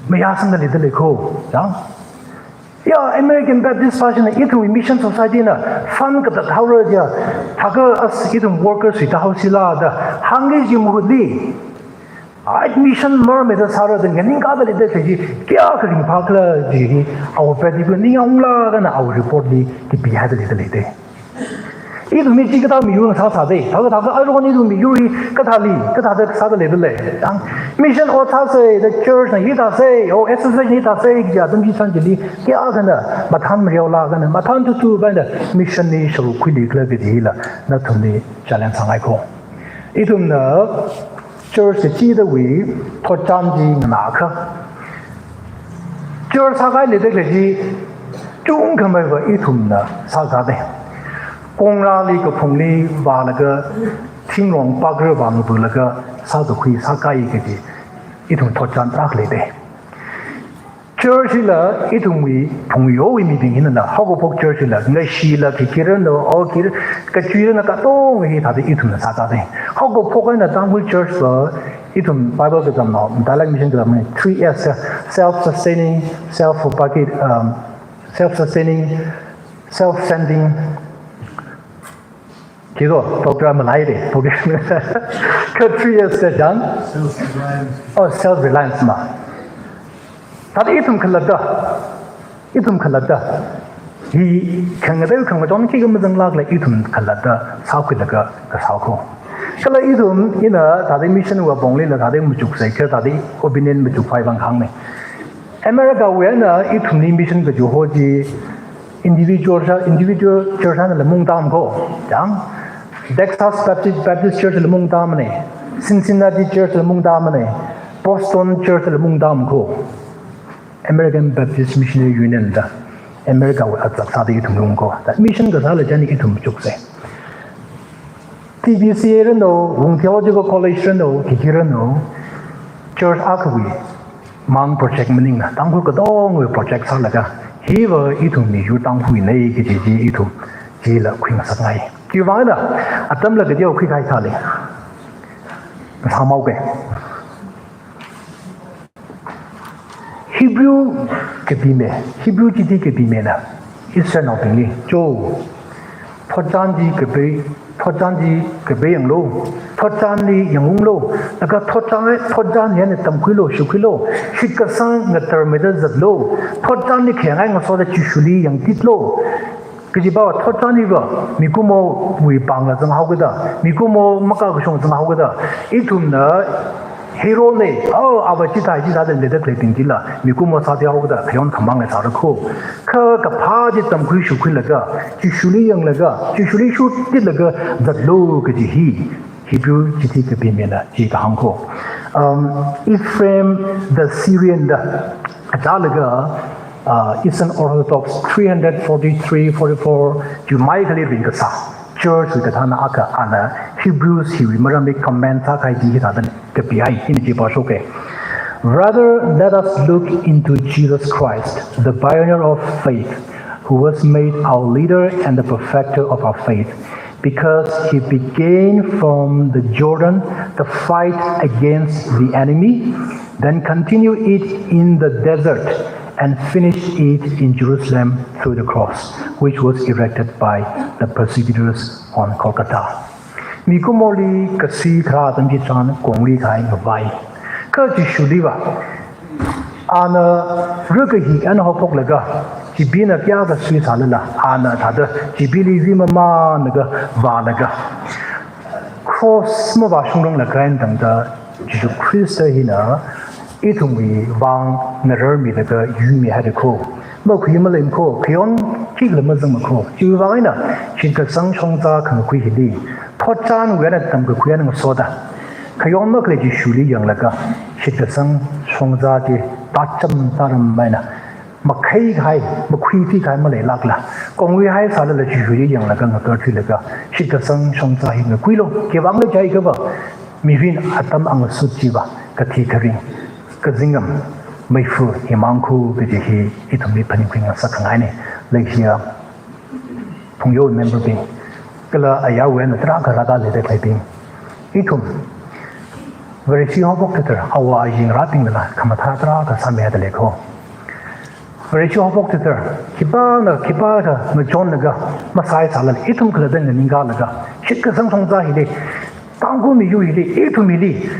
mayāsangda leida lei ko, chang. Ya, American Baptist pāshina ithumwui Mission Society na fund katathaora jiya, thākha as ithum workers wui tāhaosila da hāngki kaji mahutli, admission marmeida sāra da nganingkāda leida khalei chi, kayākha ringphā khala kaji hi, awo Pettigrew ningyāng unglāk eina awo report li kapihaida leida lei de. Ithumwui chi kathā miyur sāsā de, thākha thākha aruihon ithum miyur hi kathāli, kathāda sāda leida lei. Ang mission ot sāsa, the church na hithāsa, o association hithāsa, kaji atam chitharan chili, kayākhana, mathān mareolāk eina, mathān tutu baina, mission li sharuk khuili khala kaji hila, nathumli challenge sāngai ko. Ithumna church kachidawui thotchan chi nganākha, church sākahai leida khalei chi chungkhameiva ithumna sāsā de. Kongrāli kaphungli vālaga, thingrong pakra vāngabulaga, sākakhui sākahai kaji ithum thotchan tarākha lei de. Church hila ithumwui Phungyowui mibing hinala, haokaphok church hila, ngashila khikhi ranu, o khikhi, kachuiranu katonga hi thāda ithumna sāsā de. Haokaphok eina Tangkhul church va, ithum Bible kazamnao, Dialect Mission kazamnao, three S, self-sustaining, self-bucket, um, self-sustaining, self-sending, kiro, program malai de, program. Kha three S da chang? Self-reliance. Oh, self-reliance ma. Thāda ithum khalatta, ithum khalatta, hi khangatei khamachon khikha mazanglākla ithum khalatta, sākhuilaga kasā ko. Kala ithum, ina thāda mission wui apongli la thāda machuksai, kha thāda opinion machukpai vang hāngna. America wui eina ithumli mission kaji ho chi individual sha, individual church shanala maungtam ko, chang? Texas Baptist, Baptist Church la maungtamna, Cincinnati Church la maungtamna, Boston Church la maungtam ko. American Baptist Missionary Union da, America wui azak sāda ithum ung ko. Da mission kasāla chieina ithum machuksai. T B C A ranu, Wung Theological College ranu, khikhi ranu, Church akhawui mang project maningla, Tangkhul katongawui project sālaga, hiva ithum miyur Tangkhulwuinei kaji chi ithum chila khuingasakngai. Khiwuivang eina, atamla kateo khuikahai thāli. Sāmao ke. Hebrew kapime, Hebrew chithi kapimena Israelnaobingli, cho, thotchan chi kape, thotchan chi kape yanglu, thotchanli yangunglu, laga thotchan, thotchan hi eina tamkhuilu, shukhuilu, shitkasang ngatarmeida zatlu, thotchanli khayangai ngasoda Jishuli yangtitlu, kajiva thotchan hiva, mikumowui pāngla zanghaokida, mikumo makakashung zanghaokida, ithumna hero nei, oh, ava chithāi chithāda leida khaleibing chila, mikumo sāthuihaokida, khayon khamang eina sāra kho. Kha kaphā chi tamkhui shukhuilaga, Jishuli yanglaga, Jishuli shutitlaga zatlu kaji hi, Hebrew chithi kapimena chi kahāng kho. Um, Ephraim the Syrian da, achālaga, uh, Eastern Orthodox three hundred forty-three forty-four, chiwui mai akhali ringkasā, church wui kathāna akha ana Hebrews hiwui maramli comment sākahai chi hithāda kapihai, ina chi pāshoke. Rather, let us look into Jesus Christ, the pioneer of faith, who was made our leader and the perfecter of our faith, because he began from the Jordan the fight against the enemy, then continued it in the desert, and finished it in Jerusalem through the cross, which was erected by the persecutors on Golgotha. Mikumoli kasui kharā atam chitharan kongli kahai ngavai. Kha Jishuliva, ana rakahi eina haophoklaga, chibingna kayākha suisālala, ana thāda chibingli rimamānlaga vālaga, cross mavāshungranglakha eina tangda, Jishu Khrista hina ithumwui vang ngararmilaga yuimihaira kho. Makhui maleima kho, khayon khikhala mazangma kho. Chiwuivang eina, shitkasang shongza khangakhui hili, thotchanwui eina tamkakhui eina ngasoda, khayon makhalei Jishuli yanglaga, shitkasang shongza chi tacham taram eina, makhaikahai, makhuipikahai maleilākla, kongwui haisālala Jishuli yanglaga ngakarthuilaga, shitkasang shongza hi ngakhuilu. Khiwuivang khala jiakhava, mirin atam angasut chiva, kathi kharing, kazingam, meifa himang kho kaji hi ithumli phaningkhui ngasakkhangaina. Leishiya phungyo member bing, kala ayarwui eina tarākha rāda leida khaleibing, ithum Vareshi haophok thāthar, awo ayi ngarābingnala khamathā tarākha sāmida lei kho. Vareshi haophok thāthar, khipāna khipākha ngachonlaga masāi sālala, ithum khalatta nganingkalaga, shitkasang shongza hili, Tangkhul miyur hili, ithum hili,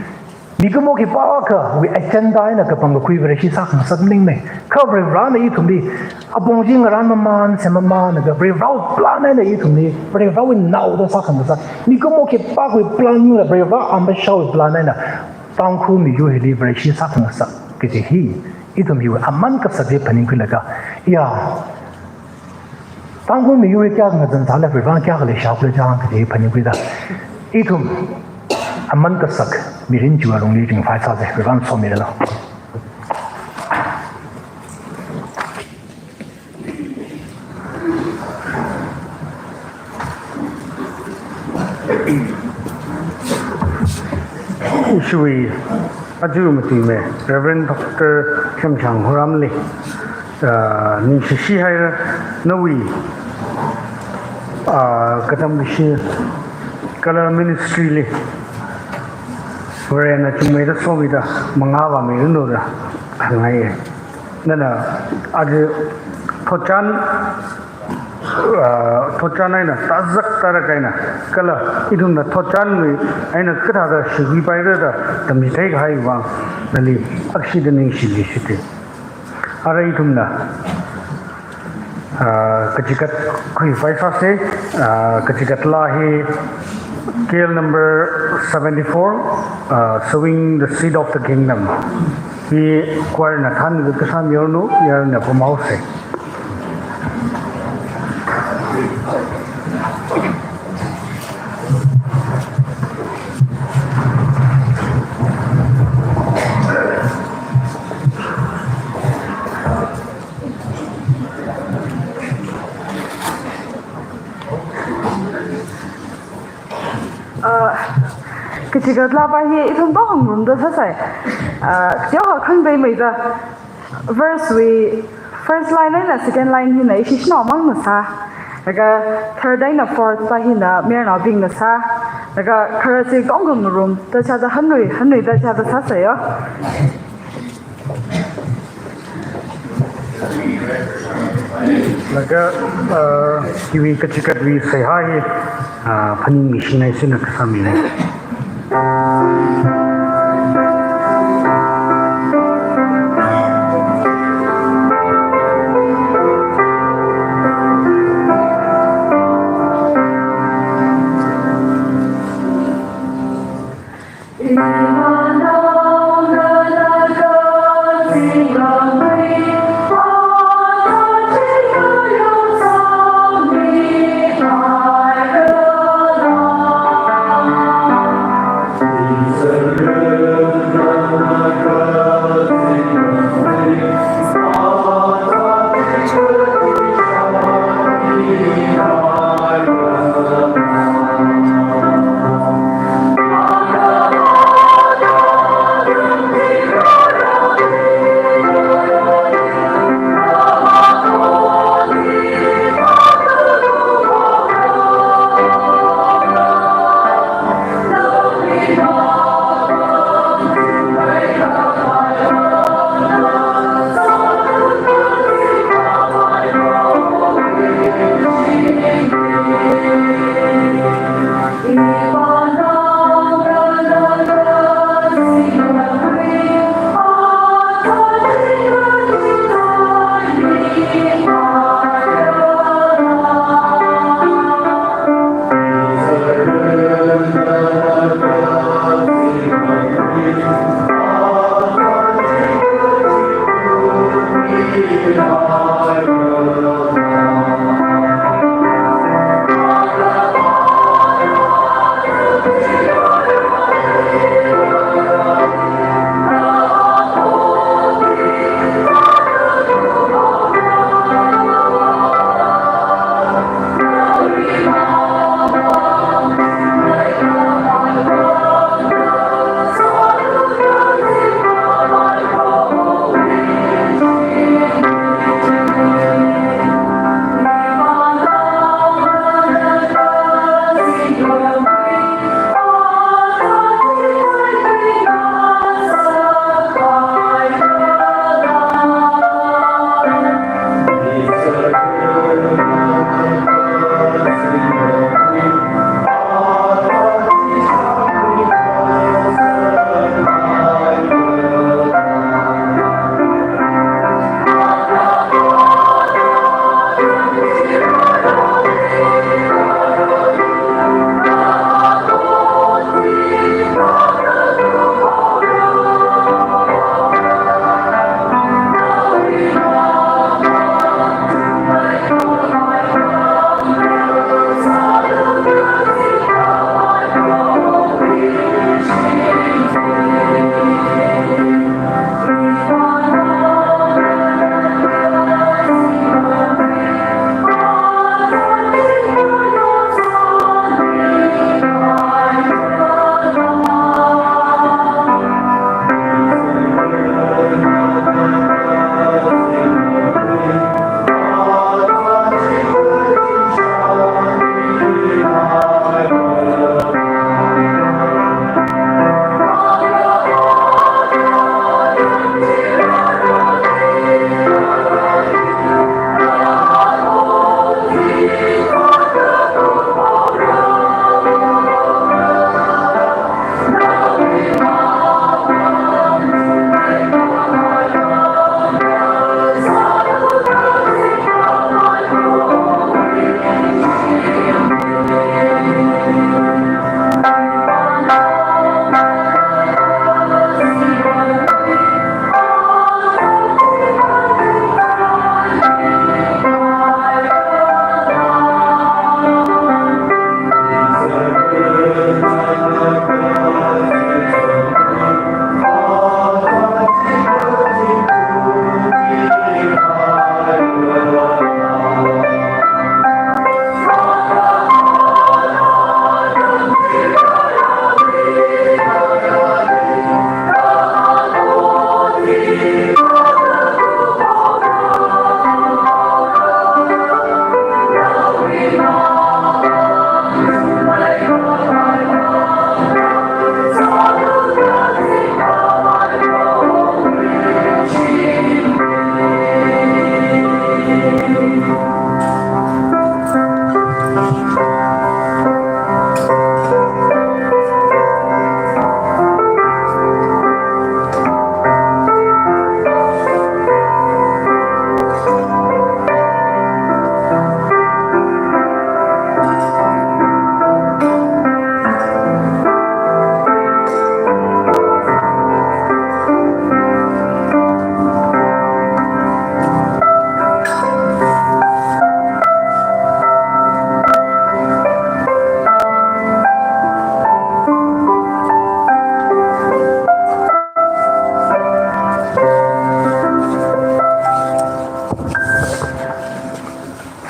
mikumo khipākhawui agenda eina kapangkakhui Vareshi sākhangasak maningmei. Kha Varivarana ithumli apong chi ngarānmamān, semmamānlaga, Varivarawui plan eina ithumli, Varivarawui naoda sākhangasak. Mikumo khipākhawui plan maningla, Varivara amashawui plan eina Tangkhul miyur hili Vareshi sākhangasak kaji hi, ithum hiwui aman kasak chi phaningkhuilaga, ya, Tangkhul miyur hi kayākha ngazan sāla, Varivarana kayākha leishihaokhala chang kaji phaningkhuida, ithum aman kasak mirin chiwui lungli ringphai sāsa, Varivarana somida lei. Ishiwui aja matuimei Reverend Doctor Khemshang Horamli, ah, ningshishi haira, nawui, ah, katamkashi kala ministry li Varena chungmeida somida mangā vāmiranu da hāngngaiya. Nana aja thotchan, ah, thotchan eina, tazak tarak eina, kala ithumna thotchanwui eina kathāda shikhuipaira da tamchitheikahai vang nali akshida ningshilui shite. Ara ithumna, ah, kachigat khuipai sāsa, ah, kachigat laa hi K L number seventy-four, ah, Sowing the Seed of the Kingdom. Hi choir na thānlaga kasā mioranu, yarna pamhaosa. Uh, kachigat laapa hi ithum tongkha ngarumda sāsai. Ah, teokha khangatei maida. Verse wui first line eina second line hina ishi shanaomangna sā. Laga third eina fourth pa hina mayarnaobingna sā. Laga kharā chi kong kong room ta chada hanrui, hanrui ta chada sāsa yo. Laga, uh, hiwui kachigatwui seihā hi, uh, phaningmishingngai sina kasāmina.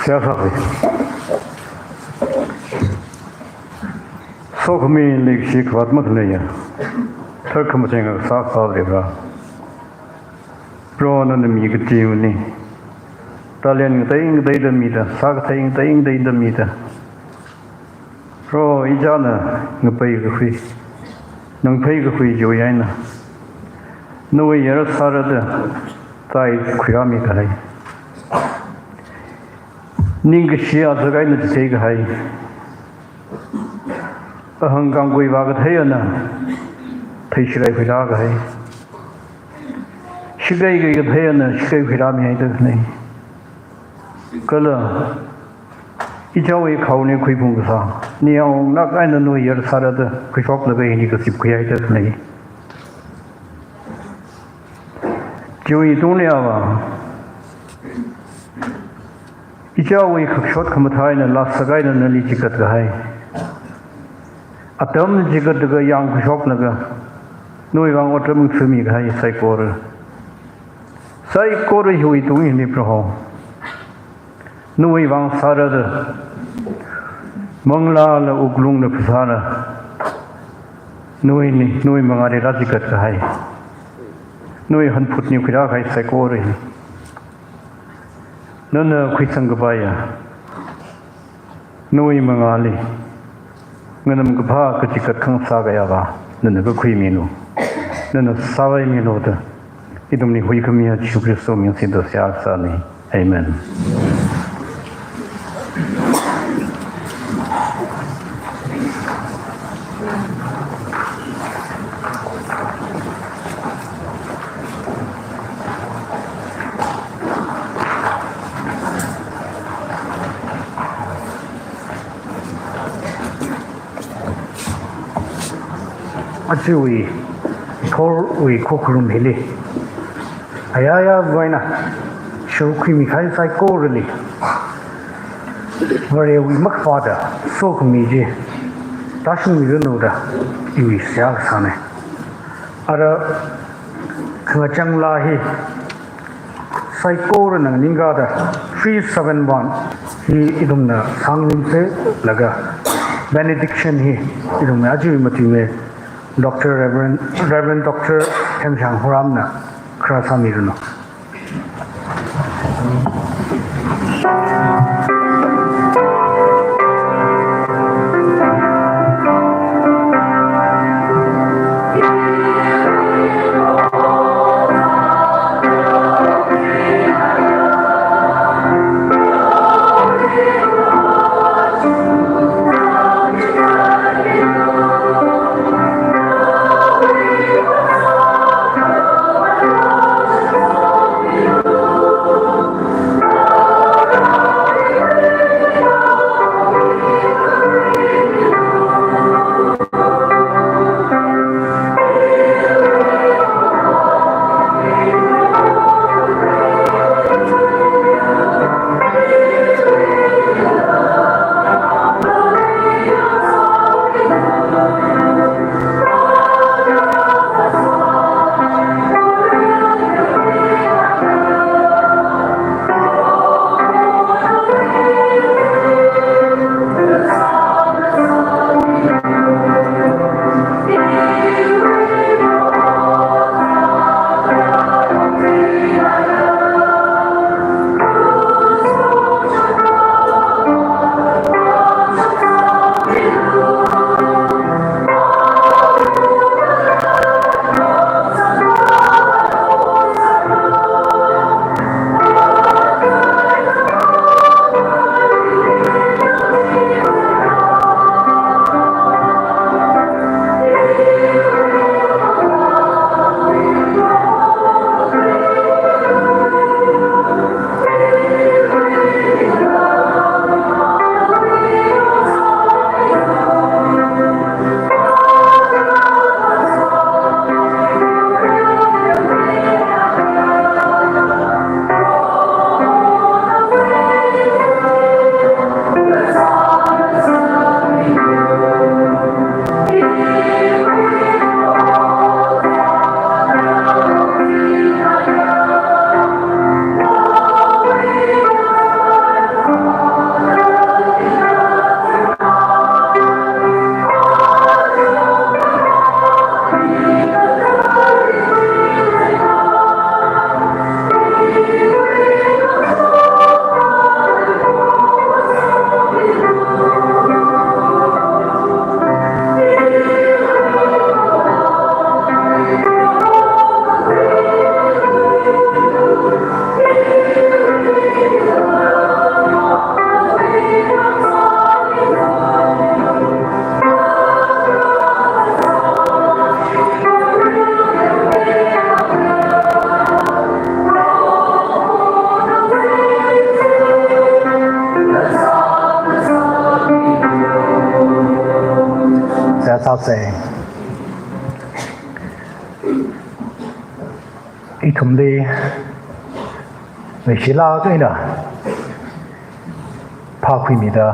Seihā sāsa. Sokhami leikashi khavāt makhaleiya, tharkhamatheng kasā Akhava Vare. Proho, nana mi kateonao, talent ngatei ngateida mida, sākathei ngatei ngateida mida, Proho, ichāna ngapai kakhui, nang phei kakhui chiwui eina nawui yar sārada zai khuirāmi kahai. Ningkashi azak eina chithei kahai. Ahang kangkui vākathei eina theishirai khuirā kahai. Shakei khuikathei eina shakei khuirāmihaida khalei. Kala ichāwui khaoni khuiphung kasā, ningyāng nak eina nawui yar sārada khuishoklaga hili kazip khuihaida khalei. Chiwui tungli Āva, ichāwui khakshot khamathā eina lāsak eina nali chikat kahai. Atam chikat laga yāng khuishoklaga nawui vang otram ngasāmi kahai saikora. Saikora hiwui tungli Proho, nawui vang sārada, manglāla wuklungla phasāla, nawuili, nawui mangāli rāchikat kahai, nawui hanphutli khuirā kahai saikora hi nana khuisang kapaiya, nawui mangāli nganamkaphā kachikat khangasā kayāva nana kakhuimilu, nana sāvaimilu da ithumli huikhamiya Jishu Khristawui ming singda seihā kasāna. Amen. Ajawui Ikhorwui khokharum hili ayā ayāwui eina shokhuimi kahai saikorali Varewui makhavāta sokhami chi tāshungmiranu da iwui seihā kasāna. Ara khangachang laa hi saikorana nganingkada three seven one hi ithumna sāngarumsa laga benediction hi ithumna aja matuimei Doctor Reverend, Reverend Doctor Themshang Horamna kharā sāmiranu. Sai. Ithumli leishilāk eina phākhuimida,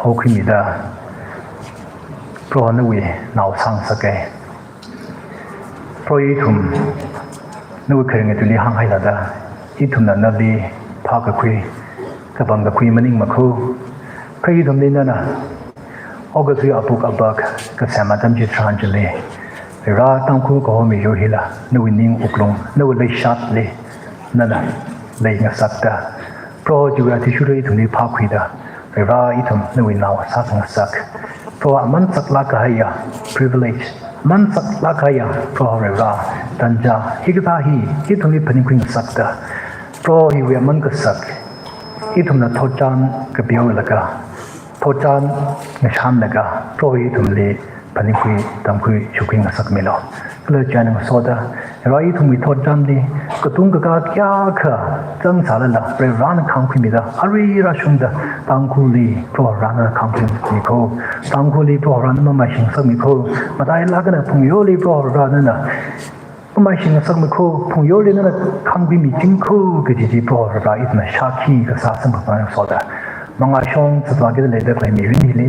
haokhuimida, Proho nawui nao sāngasaka. Proho ithum nawui kharinga tuili hānghailada, ithumna nali phākakhui, kapangkakhui maningmakho. Kha ithumli nana August wui apuk apak kasem atam chitharan chili, Vare Tangkhul kaho miyur hila nawui ning wuklung, nawui leishatli nana leingasakta, Proho chiwui athishurda ithumli phākhuida, Vare ithum nawui nao sākhangasak. Proho aman saklāk kahaiya privilege, aman saklāk kahaiya, Proho Vare tanja, hikathā hi ithumli phaningkhuingasakta, Proho hiwui aman kasak ithumna thotchan kapiolaga, thotchan ngashanlaga, Proho ithumli phaningkhui, tamkhui, shukhui ngasakmilu. Kala chieina ngasoda, Vare ithumwui thotchanli katung kakā kayākha zangsālala, Varena khāngkhuimida, arui rāshungda, Tangkhulli Proho Varena khāngkhuimikho, Tangkhulli Proho Varena mamaishingasakmikho, matailāk eina phungyorli Proho Varena nana mamaishingasakmikho, phungyorli nana khāngkhuimichingkho kaji chi Proho Vare ithumna shākhi kasā samphangphang soda, mangāshong zatvākida leida khalei mirin hili,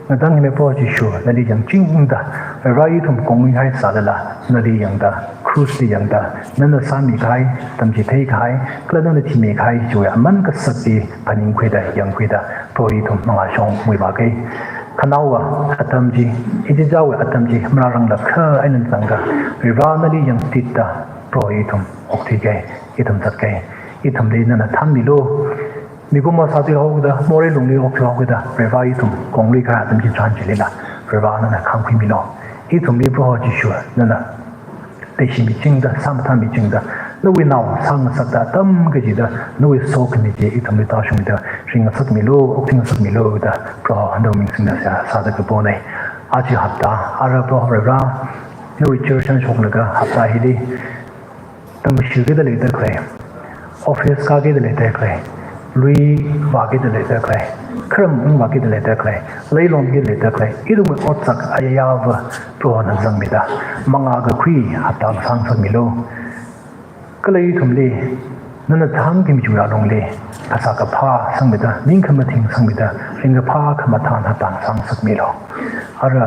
ngatangmei Proho Jishu, nali yangchingda, Vare ithum kongmihai sālala, nali yangda, krushli yangda, nana sāmikahai, tamchitheikahai, kala nana thimikahai chiwui aman kasakli phaningkhuida, yangkhuida, Proho ithum mangāshongwui vākei. Khanaowa atam chi, ichichāwui atam chi marāranglakha eina zangda, Vare nali yangtitda, Proho ithum okthuikei, ithum zatkei, ithumli nana thānmilu. Mikumo sāthuihaokida, morei lungli okthuihaokida, Vare ithum kongluikahai atam chitharan chilila, Vare nana khāngkhuimilu. Ithumli Proho Jishu nana leishimichingda, sāmathānmichingda, nawui nao sāngasakta atam kachida, nawui sokhami chi ithumli tāshungda, ringngasakmilu, okthuingasakmilu da, Proho nawui ming singda seihā sāda kaponei. Aja hapta, ara Proho Vare, nawui church eina shoklaga hapta hili, tamshikida leida khalei, office kākida leida khalei, lui vākida leida khalei, kharam ungvākida leida khalei, leilomkida leida khalei, ithumwui otsak ayayāva Prohona zangmida, mangā kakhui hapta sāngasakmilu. Kala ithumli nana thānkhami chiwui alungli, phasā kaphā sangmida, ning khamathing sangmida, ringkaphā khamathān hapta sāngasakmilu. Ara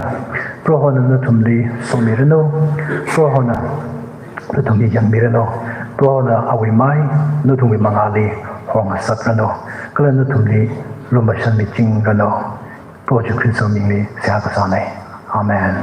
Prohona nathumli somiranu, Prohona nathumli yangmiranu, Prohona awui mai nathumwui mangāli horngasakranu, kala nathumli lumashanmichingranu. Proho Jishu Khristawui mingli seihā kasānei. Amen.